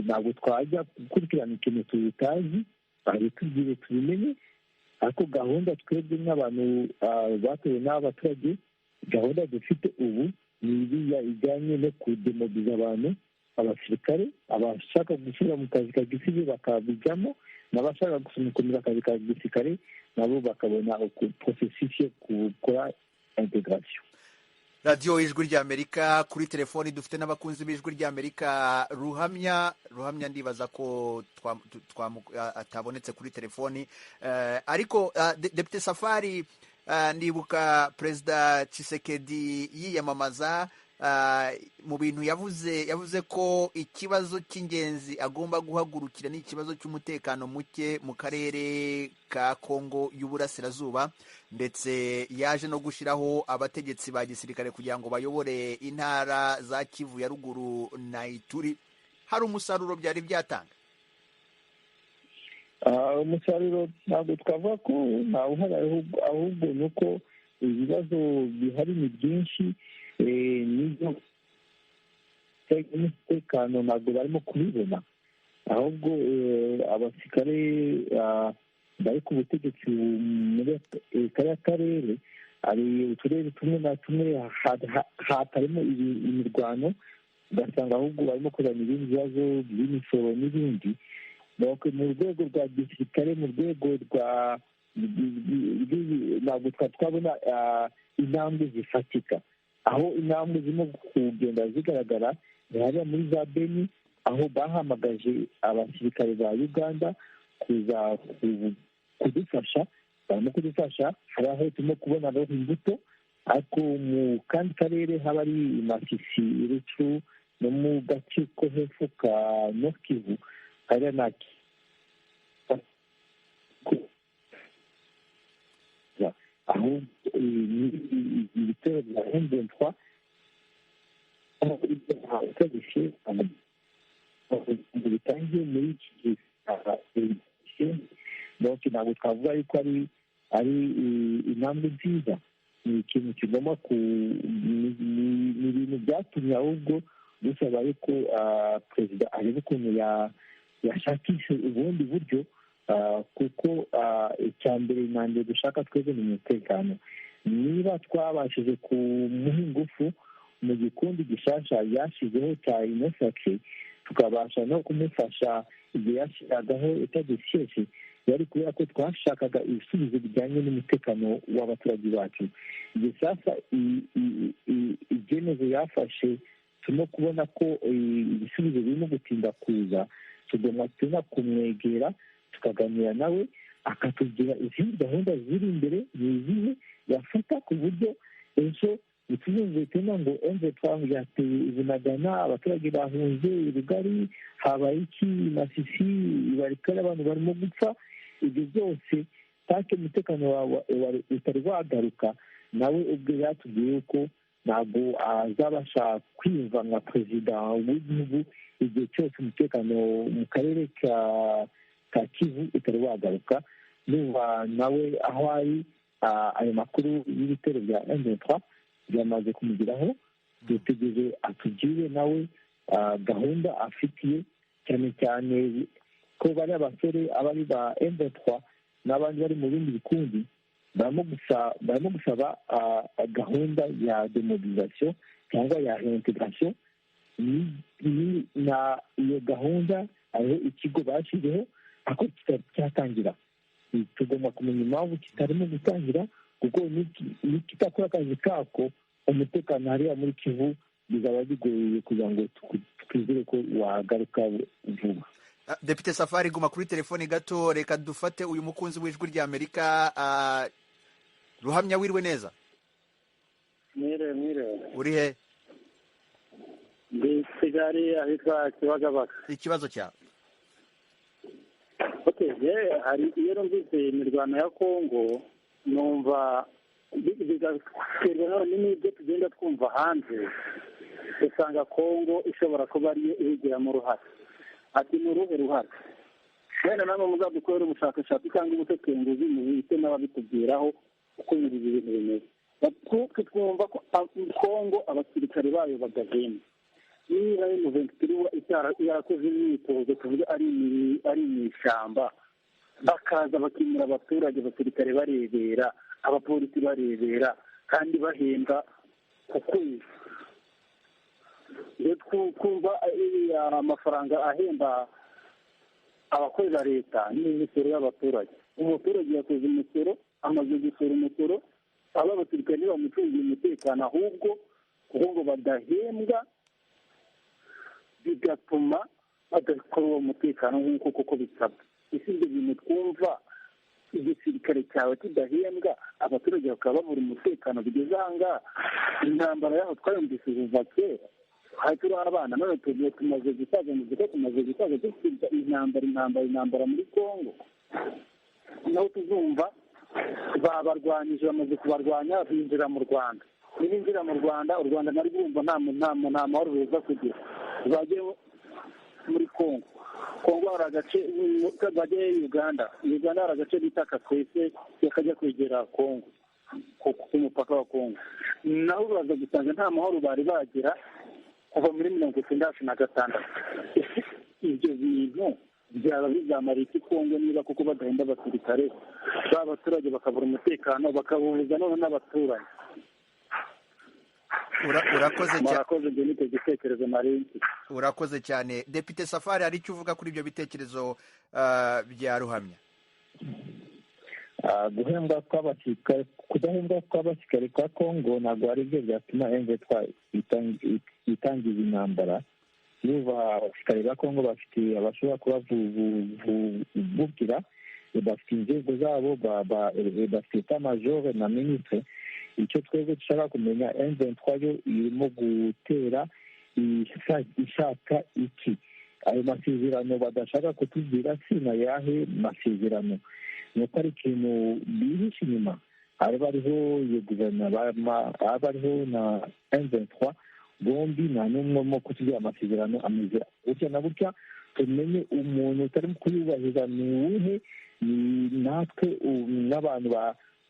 Ntabwo twajya gukurikirana ikintu tutazi, babitubwire tubimenye. Ariko gahunda twebwe nk'abantu batowe n'abaturage, gahunda dufite ubu ni iriya ijyanye no kudemobiza abantu, abasirikare, abashaka gusubira mu kazi ka gisivile bakabijyamo, n'abashaka gukomeza akazi ka gisirikare nabo bakabona processus yo gukora integration. Radiyo Ijwi ry'Amerika, kuri telefoni dufite n'abakunzi b'Ijwi ry'Amerika. Ruhamya, ndibaza ko atabonetse kuri telefoni, ariko Depite Safari, ndibuka Perezida Tshisekedi yiyamamaza Mu bintu yavuze ko ikibazo cy'ingenzi agomba guhagurukira ni ikibazo cy'umutekano muke mu karere ka Kongo y'Uburasirazuba, ndetse yaje no gushyiraho abategetsi ba gisirikare kugira ngo bayobore intara za Kivu ya ruguru na Ituri. Hari umusaruro byari byatanga? Umusaruro ntabwo twavuga ko ntawuhari, ahubwo ni uko ibibazo bihari ni byinshi, n'ibyo umutekano ntabwo barimo kubibona, ahubwo abasirikare bari ku butegetsi muri kariya karere, hari uturere tumwe na tumwe hatarimo imirwano, ugasanga ahubwo barimo kuzana ibindi bibazo by'imisoro n'ibindi. Mu rwego rwa gisirikare, mu rwego rwa ntabwo twabona intambwe zifatika. Aho intambwe zirimo kugenda zigaragara ni hariya muri za Beni, aho bahamagaje abasirikare ba Uganda kuza kudufasha, barimo kudufasha. Hari aho turimo kubona imbuto, ariko mu kandi karere haba ari Masisi, Rucu no mu gace ko hepfo ka Nord Kivu, hariya nta aho ibitero bya M23 bitangiye muri iki gihe. Donc ntabwo twavuga yuko ari intambwe nziza, ni ikintu kigomba ku ni ibintu byatumye ahubwo dusaba yuko perezida areba ukuntu yashakisha ubundi buryo, kuko icya mbere na mbere dushaka twebwe ni umutekano. Niba twabashije kumuha ingufu mu gikundi gishasha yashyizeho cya inosake, tukabasha no kumufasha igihe yashyiragaho etagisiyesi, yari kubera ko twashakaga ibisubizo bijyanye n'umutekano w'abaturage bacu. Igihe sasa ibyemezo yafashe turimo kubona ko ibisubizo birimo gutinda kuza, tugomba tuna kumwegera tukaganira nawe, akatubwira izindi gahunda ziri imbere ni izihe yafata, ku buryo ejo ntituzumve tena ngo M23 yateye ibunagana, abaturage bahunze irugari, habaye iki Masisi, ibarikari abantu barimo gupfa. Ibyo byose tanke umutekano wawe utari wagaruka, nawe ubwe yatubwiye yuko ntabwo azabasha kwiyumva nka perezida w'igihugu igihe cyose umutekano mu karere ka Kivu utari wagaruka. Nuba nawe aho ari, ayo makuru y'ibitero bya M23 byamaze kumugeraho, dutegereje atugire nawe gahunda afitiye, cyane cyane ko bari abasore abari ba M23 n'abandi bari mu bindi bikundi barimo gusaba gahunda ya demobilisation cyangwa ya reintegration. Na iyo gahunda hariho ikigo bashyizeho ariko kitari cyatangira. Tugomba kumenya impamvu kitarimo gutangira, kuko nikitakora akazi kako umutekano hariya muri Kivu bizaba bigoye kugira ngo twizere ko wagaruka vuba. Depite Safari, guma kuri telefoni gato, reka dufate uyu mukunzi w'Ijwi rya Amerika. Ruhamya, wirwe neza? Mwiriwe mwiriwe. Uri he? Ndi Kigali ahitwa Kibagabaga. Ikibazo cyawe? Okay, hari iyo numvise imirwano ya Kongo numva bigaterwa n'ibyo tugenda twumva hanze, usanga Kongo ishobora kuba ariyo ibigiramo uruhare. Ati ni uruhe ruhare? Wenda namwe muzadukorera ubushakashatsi cyangwa ubusesenguzi muhite n'ababitubwiraho uko ibi bintu bimeze. Twumva ko Kongo abasirikare bayo badahembwa. Niba M23 yarakoze imyitozo tuvuge ari mu ishyamba, bakaza bakimura abaturage, abasirikare barebera, abapolisi barebera, kandi bahembwa ku kwezi. Iyo twumva amafaranga ahemba abakozi ba leta ni imisoro y'abaturage. Umuturage yakoze umusoro, amaze gusora umusoro, aba abasirikare ntibamucungiye umutekano, ahubwo kuko ngo badahembwa bigatuma badakora uwo mutekano nk'uko koko bisabwa. Ese ibyo bintu twumva Igisirikare cyawe kidahembwa, abaturage bakaba babura umutekano bigeze aha ngaha. Intambara yaho twayumvise kuva kera, twari turi abana, none tugiye tumaze gusaza, muzi ko tumaze gusaza dufite intambara, intambara, intambara muri Kongo. Naho tuzumva babarwanyije, bamaze kubarwanya binjira mu Rwanda. Nibinjira mu Rwanda, u Rwanda nari rwumva nta mahoro ruza kugira. Bajye muri Kongo, Kongo hari agace, bajye Uganda, Uganda hari agace bita Kakwese yakajya kwegera Kongo, ku mupaka wa Kongo. Naho baza gusanga nta mahoro bari bagira kuva muri 96. Ibyo bintu byaba bizamara iki Kongo niba kuko badahemba abasirikare, ba baturage bakabura umutekano, bakabubuza none n'abaturanyi? Urakoze cyane. Murakoze, ibyo ni igitekerezo nari. Urakoze cyane. Depite Safari, hari icyo uvuga kuri ibyo bitekerezo bya Ruhamya? Guhembwa kw'abasirikare, kudahembwa kw'abasirikare kwa Kongo ntabwo ari byo byatuma M23 itangiza intambara. Yuba abasirikare ba Kongo bafite abashobora kubavugira, bafite inzego zabo, bafite état-major na ministre. Icyo twebwe dushaka kumenya, M23 yo irimo gutera ishaka iki? Ayo masezerano badashaka kutubwira si na yahe masezerano? Ni uko ari ikintu bihishe inyuma. Haba hariho iyo guverinoma, haba hariho na M23, bombi nta n'umwe urimo kutubwira amasezerano ameze gutya na gutya, tumenye umuntu utarimo kuyubahiriza ni uwuhe. Ni natwe n'abantu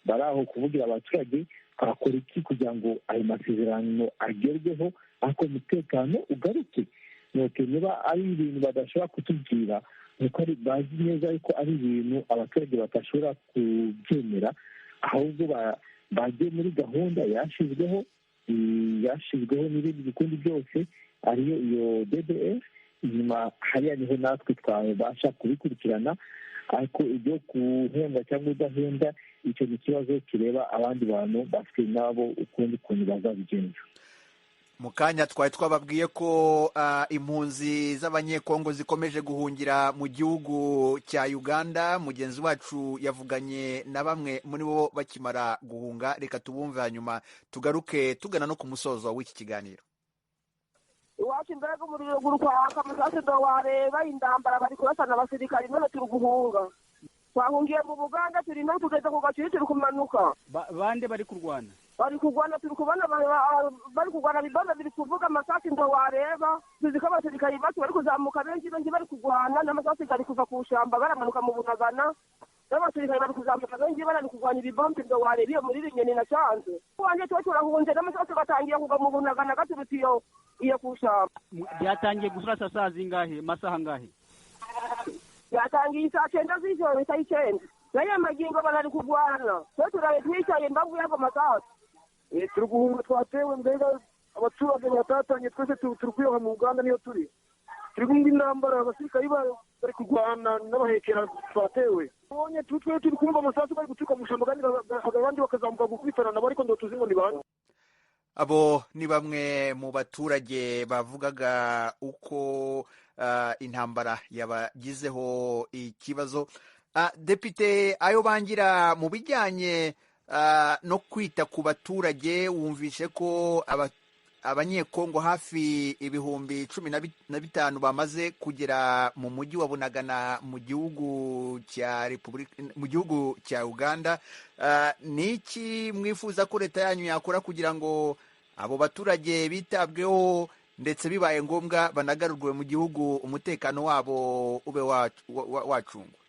bari aho kuvugira abaturage, twakora iki kugira ngo ayo masezerano agerweho, ariko umutekano ugaruke? Nuko niba ari ibintu badashobora kutubwira, nuko bazi neza yuko ari ibintu abaturage badashobora kubyemera. Ahubwo bajye muri gahunda yashyizweho n'ibindi bikundi byose, ariyo iyo DDR inyuma hariya, niho natwe twabasha kubikurikirana. Ariko ibyo guhembwa cyangwa udahembwa, icyo ni ikibazo kireba abandi bantu bafite nabo ukundi kuntu bazabigenza. Mu kanya twari twababwiye ko impunzi z'Abanyekongo zikomeje guhungira mu gihugu cya Uganda. Mugenzi wacu yavuganye na bamwe muri bo bakimara guhunga. Reka tubumve, hanyuma tugaruke tugana no ku musozo w'iki kiganiro. Iwacu mbega umuriro guri kwaka, amasasu wareba, indambara bari kurasana abasirikari. None turi guhunga, twahungiye mu Buganda, turi no tugeze ku Gacuri, turi kumanuka. Bande bari kurwana? Bari kurwana, turi kubona bari kurwana, bibanda biri kuvuga, amasasu ndo wareba. Tuzi ko abasirikari bacu bari kuzamuka benshi benshi, bari kurwana n'amasasu gari kuva ku shamba baramanuka mu Bunagana, n'abasirikari bari kuzamuka benshi, bari kurwanya ibibombe ndo wareba iyo muri Binyoni na Cyanzu. Wanjye tuba turahunze n'amasasu gatangiye kugwa mu Bunagana gaturutse iyo ku shamba. Byatangiye gusura saa zingahe, masaha angahe? Byatangiye saa 9 z'ijoro, saa 9 n'aya magingo barari kurwana. Twe turabe twicaye mbavu y'ago masasu. Turi guhunga, twatewe, mbega abaturage batatanye, twese turi kwiroha mu Uganda niyo turi. Turi guhunga intambara, abasirikari bari kurwana n'abahekera, twatewe. Ubonye twe turi kumva amasasu bari guturuka mu ishyamba, kandi abandi bakazamuka gukubitana nabo, ariko ndo tuzi ngo ni bande. Abo ni bamwe mu baturage bavugaga uko intambara yabagizeho ikibazo. Depite ayo bangira, mu bijyanye no kwita ku baturage, wumvishe ko Abanyekongo hafi 15,000 bamaze kugera mu mujyi wa Bunagana mu gihugu cya Republika, mu gihugu cya Uganda. Ni iki mwifuza ko leta yanyu yakora kugira ngo abo baturage bitabweho, ndetse bibaye ngombwa banagarurwe mu gihugu, umutekano wabo ube wacungwa?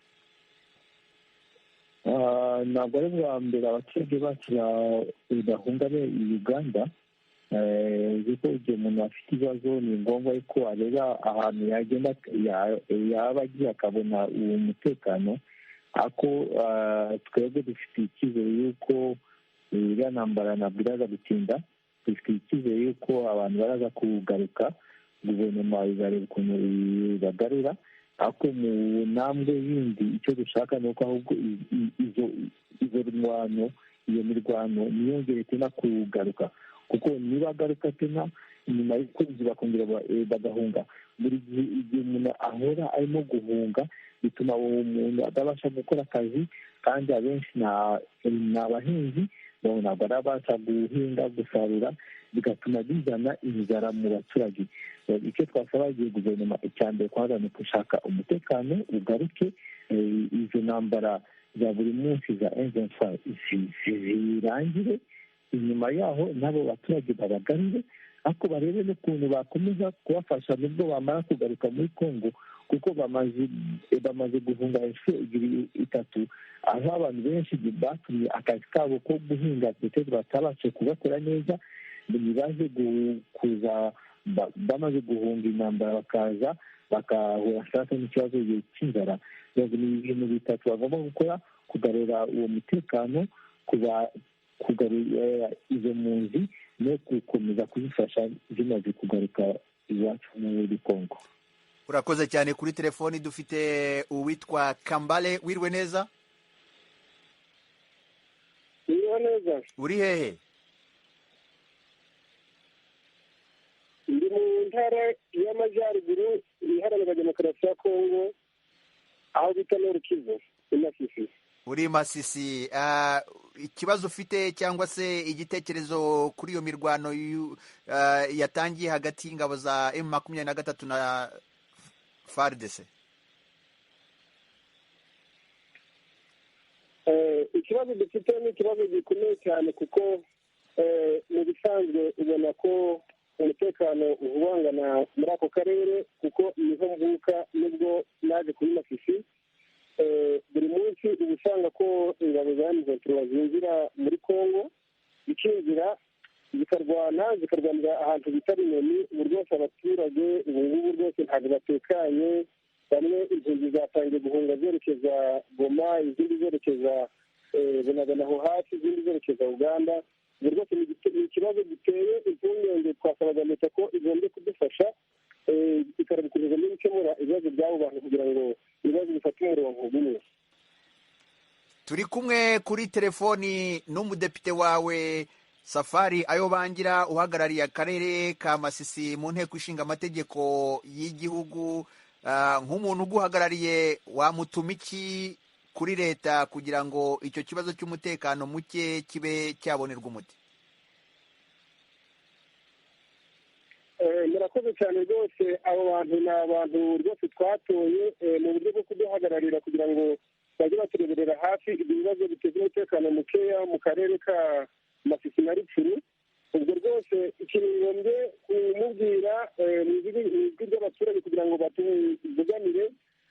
Ntabwo ari bwa mbere abaturage bacu bahunga Uganda. Uzi ko igihe umuntu afite ibibazo ni ngombwa ko areba ahantu yagenda, yaba agiye akabona uwo mutekano. Ariko twebwe dufite icyizere y'uko iriya ntambara ntabwo iraza gutinda. Dufite icyizere y'uko abantu baraza kugaruka, guverinoma izareba ukuntu ibagarura. Ariko mu ntambwe yindi, icyo dushaka ni uko ahubwo izo mirwano, iyo mirwano ntiyongere tena kugaruka, kuko niba agaruka tena Nyuma y'ukwezi bakongera bagahunga. Buri gihe igihe umuntu ahora arimo guhunga, bituma uwo muntu atabasha gukora akazi, kandi abenshi ni abahinzi, ntabwo arabasha guhinga, gusarura, bigatuma bizana inzara mu baturage. Icyo twasaba igihe guverinoma, icya mbere kwanza ni gushaka umutekano ugaruke, izo ntambara za buri munsi za M23 zirangire. Inyuma yaho n'abo baturage babagarure, ariko barebe n'ukuntu bakomeza kubafasha nubwo bamara kugaruka muri Congo, kuko bamaze guhunga inshuro ebyiri, itatu, aho abantu benshi batumye akazi kabo ko guhinga ndetse batabashe kugakora neza. Ntibaze kuza bamaze guhunga intambara, bakaza bakahura sasa n'ikibazo cy'inzara. Ni ibintu bitatu bagomba gukora: kugarura uwo mutekano, kugarura izo mpunzi no gukomeza kuzifasha zimaze kugaruka iwacu muri Congo. Urakoze cyane. Kuri telefoni dufite uwitwa Kambale. Wiriwe neza? Wiriwe neza. Uri hehe? Ndi mu Ntara y'Amajyaruguru Iharanira Demokarasi ya Kongo, aho bita Nord-Kivu, i Masisi. Uri Masisi. Ikibazo ufite cyangwa se igitekerezo kuri iyo mirwano yatangiye hagati y'ingabo za M23 na FARDC? Ikibazo dufite ni ikibazo gikomeye cyane, kuko mu bisanzwe ubona ko umutekano uhubangana muri ako karere, kuko niho mvuka nubwo naje kuri Masisi. Buri munsi uba usanga ko ingabo za M23 zinjira muri Congo, zikinjira zikarwana, zikarwanira ahantu bita Runyoni. Ubu rwose abaturage ubu ngubu rwose ntabwo batekanye. Bamwe impunzi zatangiye guhunga zerekeza Goma, izindi zerekeza Bunagana aho hafi, izindi zerekeza Uganda. Ubu rwose ni ikibazo giteye impungenge. Twasabaga leta ko igomba kudufasha, ikarabikomeza no gukemura ibibazo by'abo bantu kugira ngo ibibazo bifate umurongo umwe. Turi kumwe kuri telefoni n'umudepite wawe Safari Ayobangira, uhagarariye akarere ka Masisi mu Nteko Ishinga Amategeko y'igihugu. Nk'umuntu uguhagarariye, wamutuma iki kuri leta kugira ngo icyo kibazo cy'umutekano muke kibe cyabonerwa umuti? Murakoze cyane rwose. Abo bantu ni abantu rwose twatoye mu buryo bwo kuduhagararira, kugira ngo bajye batureberera hafi ibyo bibazo biteza umutekano mukeya mu karere ka Masisi na Rutshuru. Ubwo rwose ikintu ngombye kumubwira mu ijwi ry'abaturage kugira ngo batuvuganire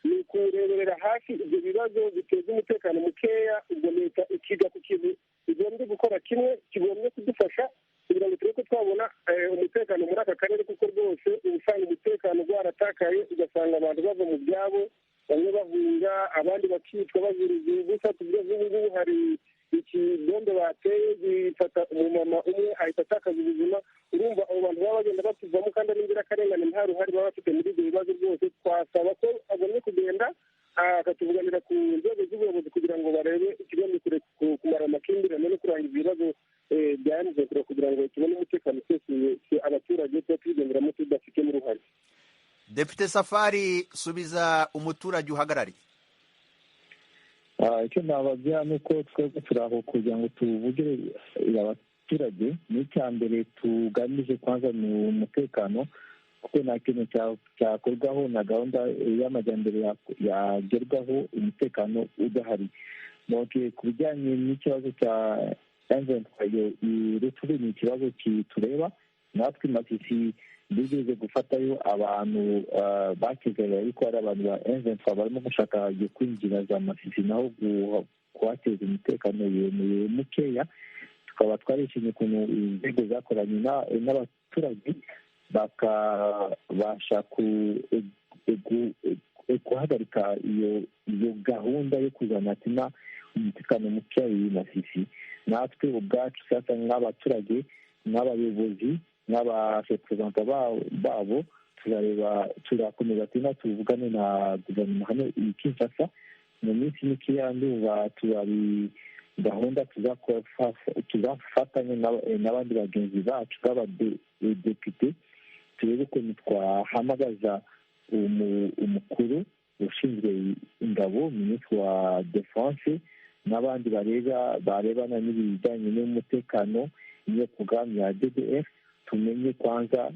ni ukureberera hafi ibyo bibazo biteza umutekano mukeya. Ubwo leta ikiga ku kintu igombye gukora kimwe kigombye kudufasha kugira ngo turebe ko twabona umutekano muri aka karere, kuko rwose uba usanga umutekano waratakaye, ugasanga abantu bava mu byabo, bamwe bahunga, abandi bakicwa baziriza ubusa. Tuvuge nk'ubu ngubu hari ikibombe bateye gifata umumama umwe, ahita atakaza ubuzima. Urumva abo bantu baba bagenda batuvamo kandi ari inzirakarengane, nta ruhare baba bafite muri ibyo bibazo. Rwose twasaba ko agomba kugenda akatuvuganira ku nzego z'ubuyobozi kugira ngo barebe ikigamije kumara amakimbirane no kurangiza ibibazo bya M23, kugira ngo tubone umutekano usesuye abaturage tuba tubigenderamo tudafitemo uruhare. Depite Safari, subiza umuturage uhagarariye. Icyo nababwira ni uko twebwe turi aho kugira ngo tuvugire abaturage. N'icya mbere tugamije kwanza ni umutekano, kuko nta kintu cyakorwaho na gahunda y'amajyambere yagerwaho umutekano udahari. Ku bijyanye n'ikibazo cya M23, Rutshuru ni ikibazo kitureba natwe. Masisi bigeze gufatayo abantu bakigarira yuko hari abantu ba M23 barimo gushaka kwinjira za Masisi, naho kuhateza umutekano mukeya. Tukaba twarishimye ukuntu inzego zakoranye n'abaturage, bakabasha guhagarika iyo gahunda yo kuzana tina umutekano mukeya i Masisi. Natwe ubwacu sasa nk'abaturage, nk'abayobozi, n'abareperezanta babo, tuzareba, turakomeza tuna tuvugane na guverinoma hano i Kinshasa. Mu minsi mikeya ndumva turabi gahunda tuzafatanya n'abandi bagenzi bacu b'abadepite. Turebe ukuntu twahamagaza umukuru ushinzwe ingabo, minisitiri wa defense, n'abandi barebana n'ibijyanye n'umutekano n'iyo porogaramu ya DDR, tumenye kwanza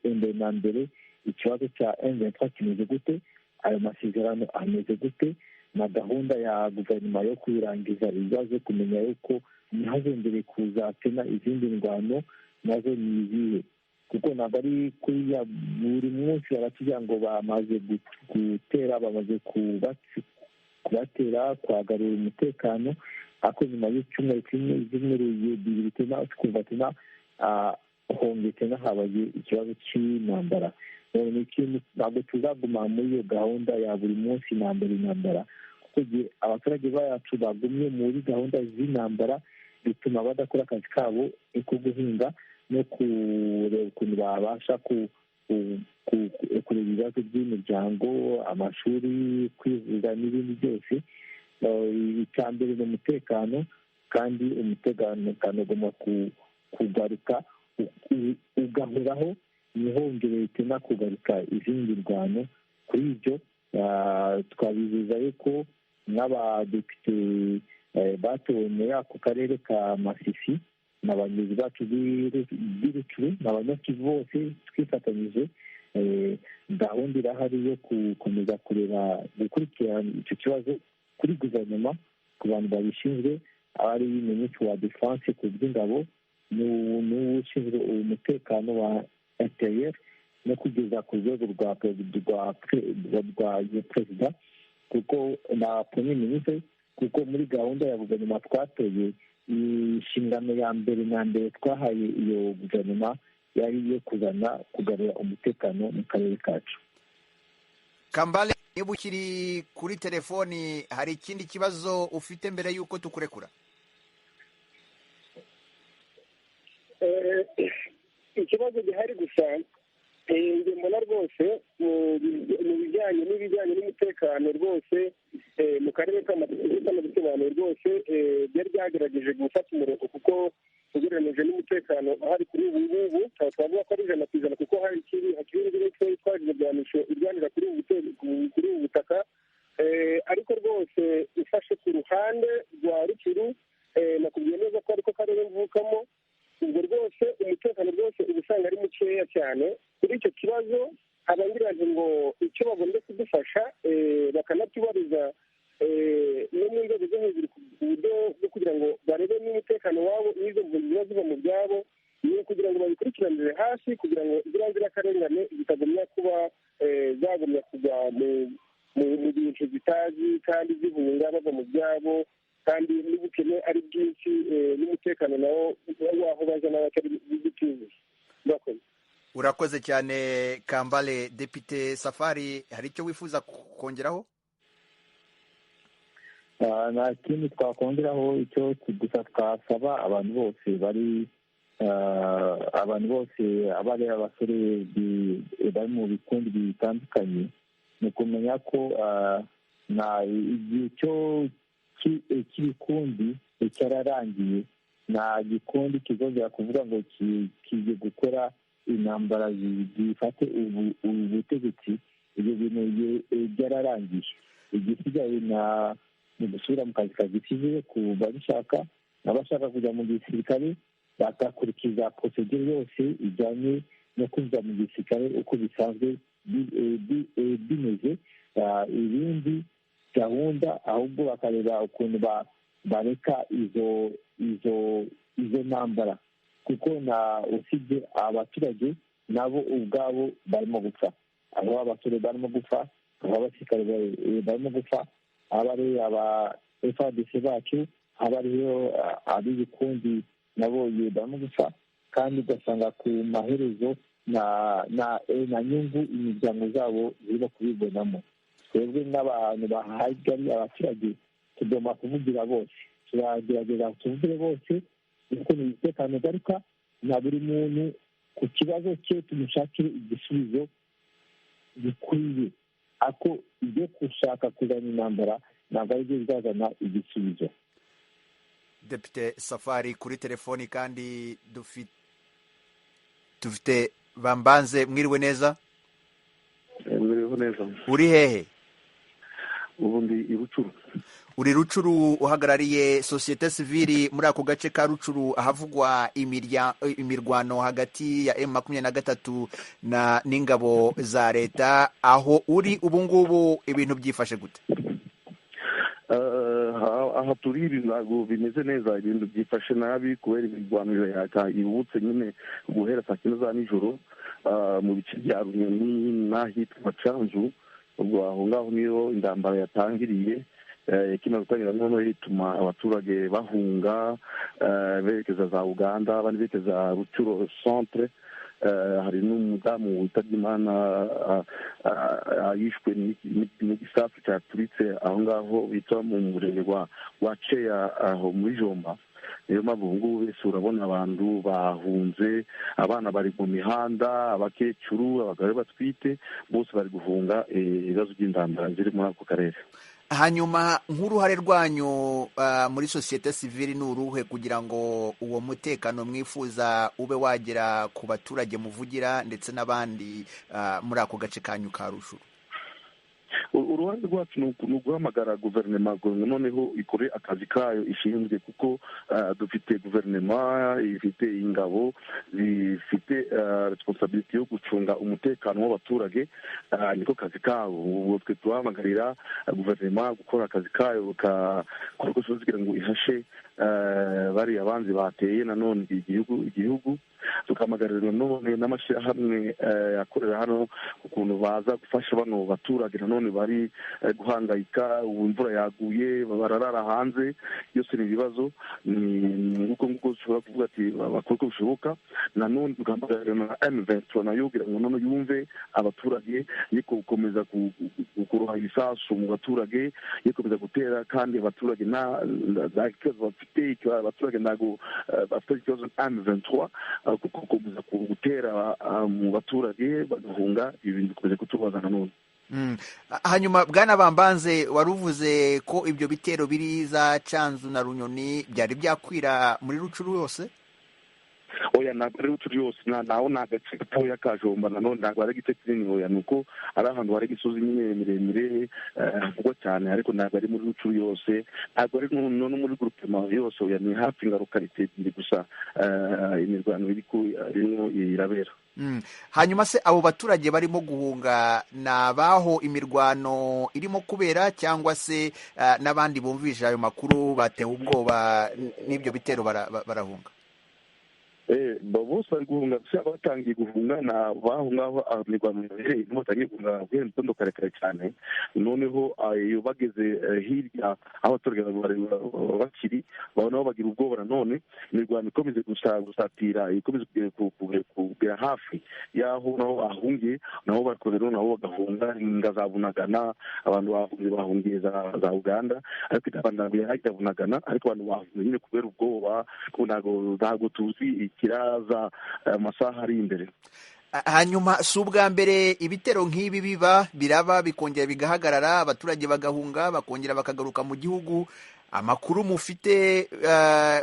mbere na mbere ikibazo cya M23 kimeze gute, ayo masezerano ameze gute, na gahunda ya guverinoma yo kurangiza ibibazo, kumenya yuko ntihazongere kuzatena izindi ndwano nazo ni izihe, kuko ntabwo ari kuriya buri munsi baratubwira ngo bamaze gutera, bamaze kubatera kuhagarura umutekano, ariko nyuma y'icyumweru kimwe, ibyumweru bibiri tena twumva tena hongeye tena habaye ikibazo cy'intambara. Ntabwo tuzaguma muri iyo gahunda ya buri munsi intambara intambara, kuko igihe abaturage bacu bagumye muri gahunda z'intambara bituma badakora akazi kabo ko guhinga no kureba ukuntu babasha kureba ibibazo by'imiryango, amashuri, kwivuza n'ibindi byose. Icya mbere ni umutekano, kandi umutekano ugomba kugaruka ugahoraho, ntihongere tena kugaruka izindi ndwano. Kuri ibyo twabizeza yuko n'abadepite batowe muri ako karere ka Masisi na bagenzi bacu b'Irucuru n'Abanyakivu bose twifatanyije, gahunda irahari yo gukomeza kureba gukurikirana icyo kibazo kuri guverinoma, ku bantu babishinzwe, ari minisitiri wa defense ku by'ingabo n'ushinzwe umutekano wa interieur, no kugeza ku rwego rwa perezida kuko na premier ministre, kuko muri gahunda ya guverinoma twatoye inshingano ya mbere na mbere twahaye iyo guverinoma yari iyo kuzana kugarura umutekano mu karere kacu. Kambale, niba ukiri kuri telefoni hari ikindi kibazo ufite mbere y'uko tukurekura? Ikibazo gihari gusa njye mbona rwose mu bijyanye n'ibijyanye n'umutekano rwose mu karere k'amabisobanuro rwose byari byagerageje gufata umurongo, kuko ugereranyije n'umutekano ahari kuri ubu ngubu twavuga ko ari 100% kuko hari hakiri indi mitwe itwaje ibirwanisho irwanira kuri ubu butaka. Ariko rwose ifashe ku ruhande rwa Rucuru, nakubwiye neza ko ariko karere mvukamo, ubwo rwose umutekano rwose uba usanga ari mukeya cyane. Kuri icyo kibazo abangira ngo icyo bagomba kudufasha bakanatubariza no mu nzego zo hejuru ku buryo bwo kugira ngo barebe n'umutekano wabo n'izo mpunzi ziba ziva mu byabo, ni ukugira ngo babikurikiranire hasi kugira ngo ziriya nzirakarengane zitagumya kuba zagumya kugwa mu bintu zitazi kandi zihunga bava mu byabo, kandi n'ubukene ari bwinshi n'umutekano nawo waho baza nawe atari bwuzuye. Urakoze cyane Kambale. Depite Safari, hari icyo wifuza kongeraho? Nta kindi twakongeraho, icyo gusa twasaba abantu bose bari abantu bose abari abasore bari mu bikundi bitandukanye, ni ukumenya ko igihe cyo cy'ibikundi cyararangiye, nta gikundi kizongera kuvuga ngo kigiye gukora intambara zifate ubutegetsi. Ibyo bintu byararangiye. Igisigaye ni gusubira mu kazi kagisivile ku babishaka, n'abashaka kujya mu gisirikare bagakurikiza procedure yose ijyanye no kwinjira mu gisirikare uko bisanzwe bimeze. Ibindi gahunda ahubwo bakareba ukuntu bareka izo izo izo ntambara, kuko na usibye abaturage nabo ubwabo barimo gupfa, aho abasore barimo gupfa, aho abasirikare barimo gupfa, aba ari aba FARDC bacu, aba ariyo ab'ibikundi nabo barimo gupfa, kandi ugasanga ku maherezo na nyungu imiryango zabo zirimo kubibonamo. Twebwe n'abantu bahagari abaturage tugomba kuvugira bose, turagerageza tuvugire bose kuko ni umutekano ugaruka na buri muntu ku kibazo cye tumushakire igisubizo gikwiye, ako ibyo gushaka kuzana intambara ntabwo aribyo bizazana igisubizo. Depite Safari kuri telefoni kandi dufite Bambanze, mwiriwe neza? Mwiriwe neza. Uri hehe? Ubu ndi i Rucuru. Uri Rucuru, uhagarariye sosiyete sivili muri ako gace ka Rucuru ahavugwa imirwano hagati ya M23 na n'ingabo za leta. Aho uri ubu ngubu ibintu byifashe gute? Aha turi ntabwo bimeze neza, ibintu byifashe nabi kubera imirwano ibutse nyine guhera saa 9 za nijoro mu bice bya Runyoni n'ahitwa Canzu. Ubwo aho ngaho niyo intambara yatangiriye, ikimara gutangira noneho ituma abaturage bahunga berekeza za Uganda, abandi berekeza Rucuro centre. Hari n'umudamu witabye Imana yishwe n'igisasu cyaturitse aho ngaho bita mu murenge wa Ceya aho muri Jomba. Niyo mpamvu ubu ngubu wese urabona abantu bahunze, abana bari mu mihanda, abakecuru, abagore batwite, bose bari guhunga ibibazo by'intambara ziri muri ako karere. Hanyuma nk'uruhare rwanyu muri sosiyete sivili ni uruhe kugira ngo uwo mutekano mwifuza ube wagera ku baturage muvugira ndetse n'abandi muri ako gace kanyu ka Rucuru? Uruhare rwacu ni uguhamagara guverinoma noneho ikore akazi kayo ishinzwe, kuko dufite guverinoma ifite ingabo zifite responsabilité yo gucunga umutekano w'abaturage, niko kazi kabo. Ubwo twe tuhamagarira guverinoma gukora akazi kayo, bakora uko ishoboye kugira ngo ihashe bariya banzi bateye nanone igihugu. Tukahamagarira nanone n'amashyirahamwe akorera hano ukuntu baza gufasha bano baturage nanone bari guhangayika. Ubu imvura yaguye, bararara hanze, byose ni ibibazo. Ni nguko nguko dushobora kuvuga ati bakore uko bishoboka. Nanone tugahamagarira na M23 nayo kugira ngo none yumve abaturage, ye gukomeza kuroha ibisasu mu baturage, ye gukomeza gutera kandi abaturage nta kibazo bafite. Abaturage ntabwo bafite ikibazo M23, kuko gukomeza gutera mu baturage bagahunga, ibintu bikomeje kutubaza nanone. Hanyuma Bwana Bambanze, wari uvuze ko ibyo bitero biri za Canzu na Runyoni byari byakwira muri Rucuru yose? Oya, ntabwo ari Rucuru yose, naho ni agace gatoya ka Jomba, nanone ntabwo ari igice kinini. Oya, ni uko ari ahantu hari imisozi nyine miremire havugwa cyane, ariko ntabwo ari muri Rucuru yose, ntabwo ari no muri groupement yose. Oya, ni hafi ngaruka ebyiri gusa imirwano irimo irabera. Hanyuma se abo baturage barimo guhunga ni abaho imirwano irimo kubera, cyangwa se n'abandi bumvise ayo makuru batewe ubwoba n'ibyo bitero barahunga? Bose bari guhunga, batangiye guhunga ni abaho ngaho imirwano yabereye, nibo batangiye guhunga guhera mu gitondo kare kare cyane. Noneho iyo bageze hirya aho abaturage bakiri, nabo bagira ubwoba nanone, imirwano ikomeze gusatira, ikomeze kugera hafi y'aho nabo bahungiye, nabo bakorera nabo bagahunga inga za Bunagana. Abantu bahungiye bahungiye za Uganda, ariko ntabwo yahajya Bunagana, ariko abantu bahungiye nyine kubera ubwoba, ntabwo tuzi kiraza amasaha ari imbere. Hanyuma si ubwa mbere ibitero nk'ibi biba, biraba bikongera bigahagarara, abaturage bagahunga bakongera bakagaruka mu gihugu. Amakuru mufite,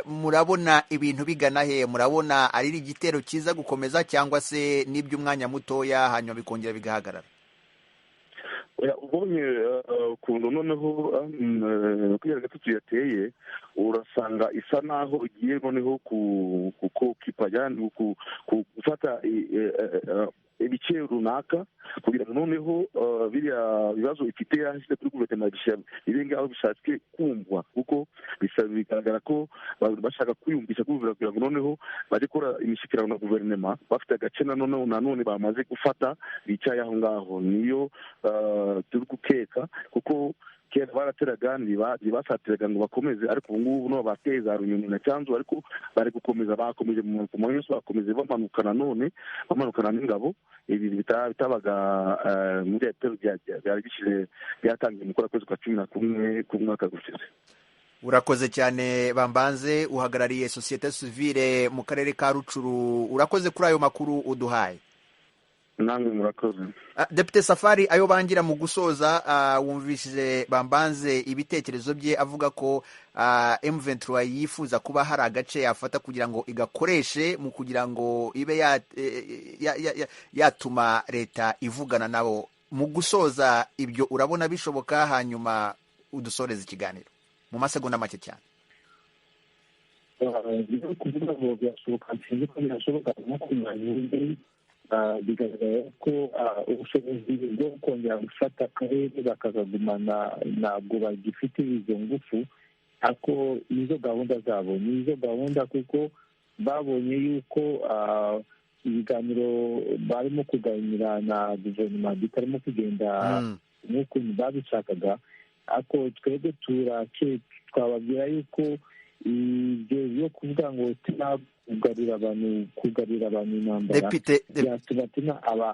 murabona ibintu bigana he? Murabona ari igitero kiza gukomeza cyangwa se n'iby'umwanya mutoya hanyuma bikongera bigahagarara? Ubonye ukuntu noneho 23 yateye, urasanga isa naho igiye noneho gufata ibice runaka kugira ngo noneho biriya bibazo ifite yashyize kuri guverinoma bibe ngaho bishatse kumvwa, kuko bigaragara ko bashaka kwiyumvisha kugira ngo noneho bajye gukora imishyikirano na guverinoma bafite agace nanone bamaze gufata bicaye aho ngaho. Niyo turi gukeka, kuko kera barateraga ntibasatiraga ngo bakomeze, ariko ubu ngubu no bateye za Runyoni na Cyanzu, ariko bari gukomeza, bakomeje mu manywa yose, bakomeze bamanuka nanone, bamanukana n'ingabo. Ibi bitabaga muri bitero byari bishize byatangiye mu kwezi kwa 11 k'umwaka gushize. Urakoze cyane Bambanze, uhagarariye sosiyete sivile mu karere ka Rucuru. Urakoze kuri ayo makuru uduhaye. Namwe murakoze. Depite Safari, ayo bangira mu gusoza, wumvishije Bambanze ibitekerezo bye avuga ko M23 yifuza kuba hari agace yafata kugira ngo igakoreshe mu kugira ngo ibe yatuma leta ivugana nabo. Mu gusoza, ibyo urabona bishoboka? Hanyuma udusoreze ikiganiro mu masegonda make cyane. Kuvuga ngo birashoboka, sinzi ko birashoboka. Nko kumenya, bigaragara ko ubushobozi bwo kongera gufata akarere bakakagumana ntabwo bagifite izo ngufu, ariko nizo gahunda zabo, nizo gahunda, kuko babonye yuko ibiganiro barimo kuganira na guverinoma bitarimo kugenda nk'ukuntu babishakaga. Ariko twebwe twababwira yuko ibyo byo kuvuga ngo kugarura abantu, kugarura abantu intambara byatuma tuna aba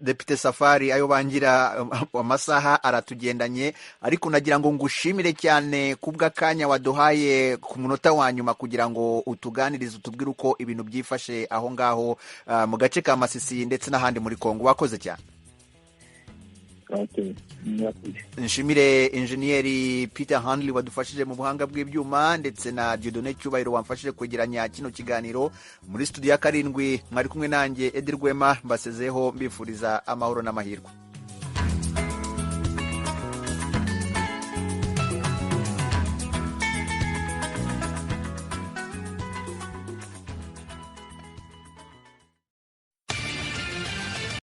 Depite Safari, ayo bangira, amasaha aratugendanye, ariko nagira ngo ngushimire cyane kubw'akanya waduhaye ku munota wa nyuma kugira ngo utuganirize, utubwire uko ibintu byifashe aho ngaho mu gace ka Masisi ndetse n'ahandi muri Kongo. Wakoze cyane. Nshimire Enjeniyeri Peter Handley wadufashije mu buhanga bw'ibyuma, ndetse na Dieudonné Cyubahiro wamfashije kwegeranya kino kiganiro. Muri studio ya 7 mwari kumwe nanjye Edi Rwema, mbasezeho mbifuriza amahoro n'amahirwe.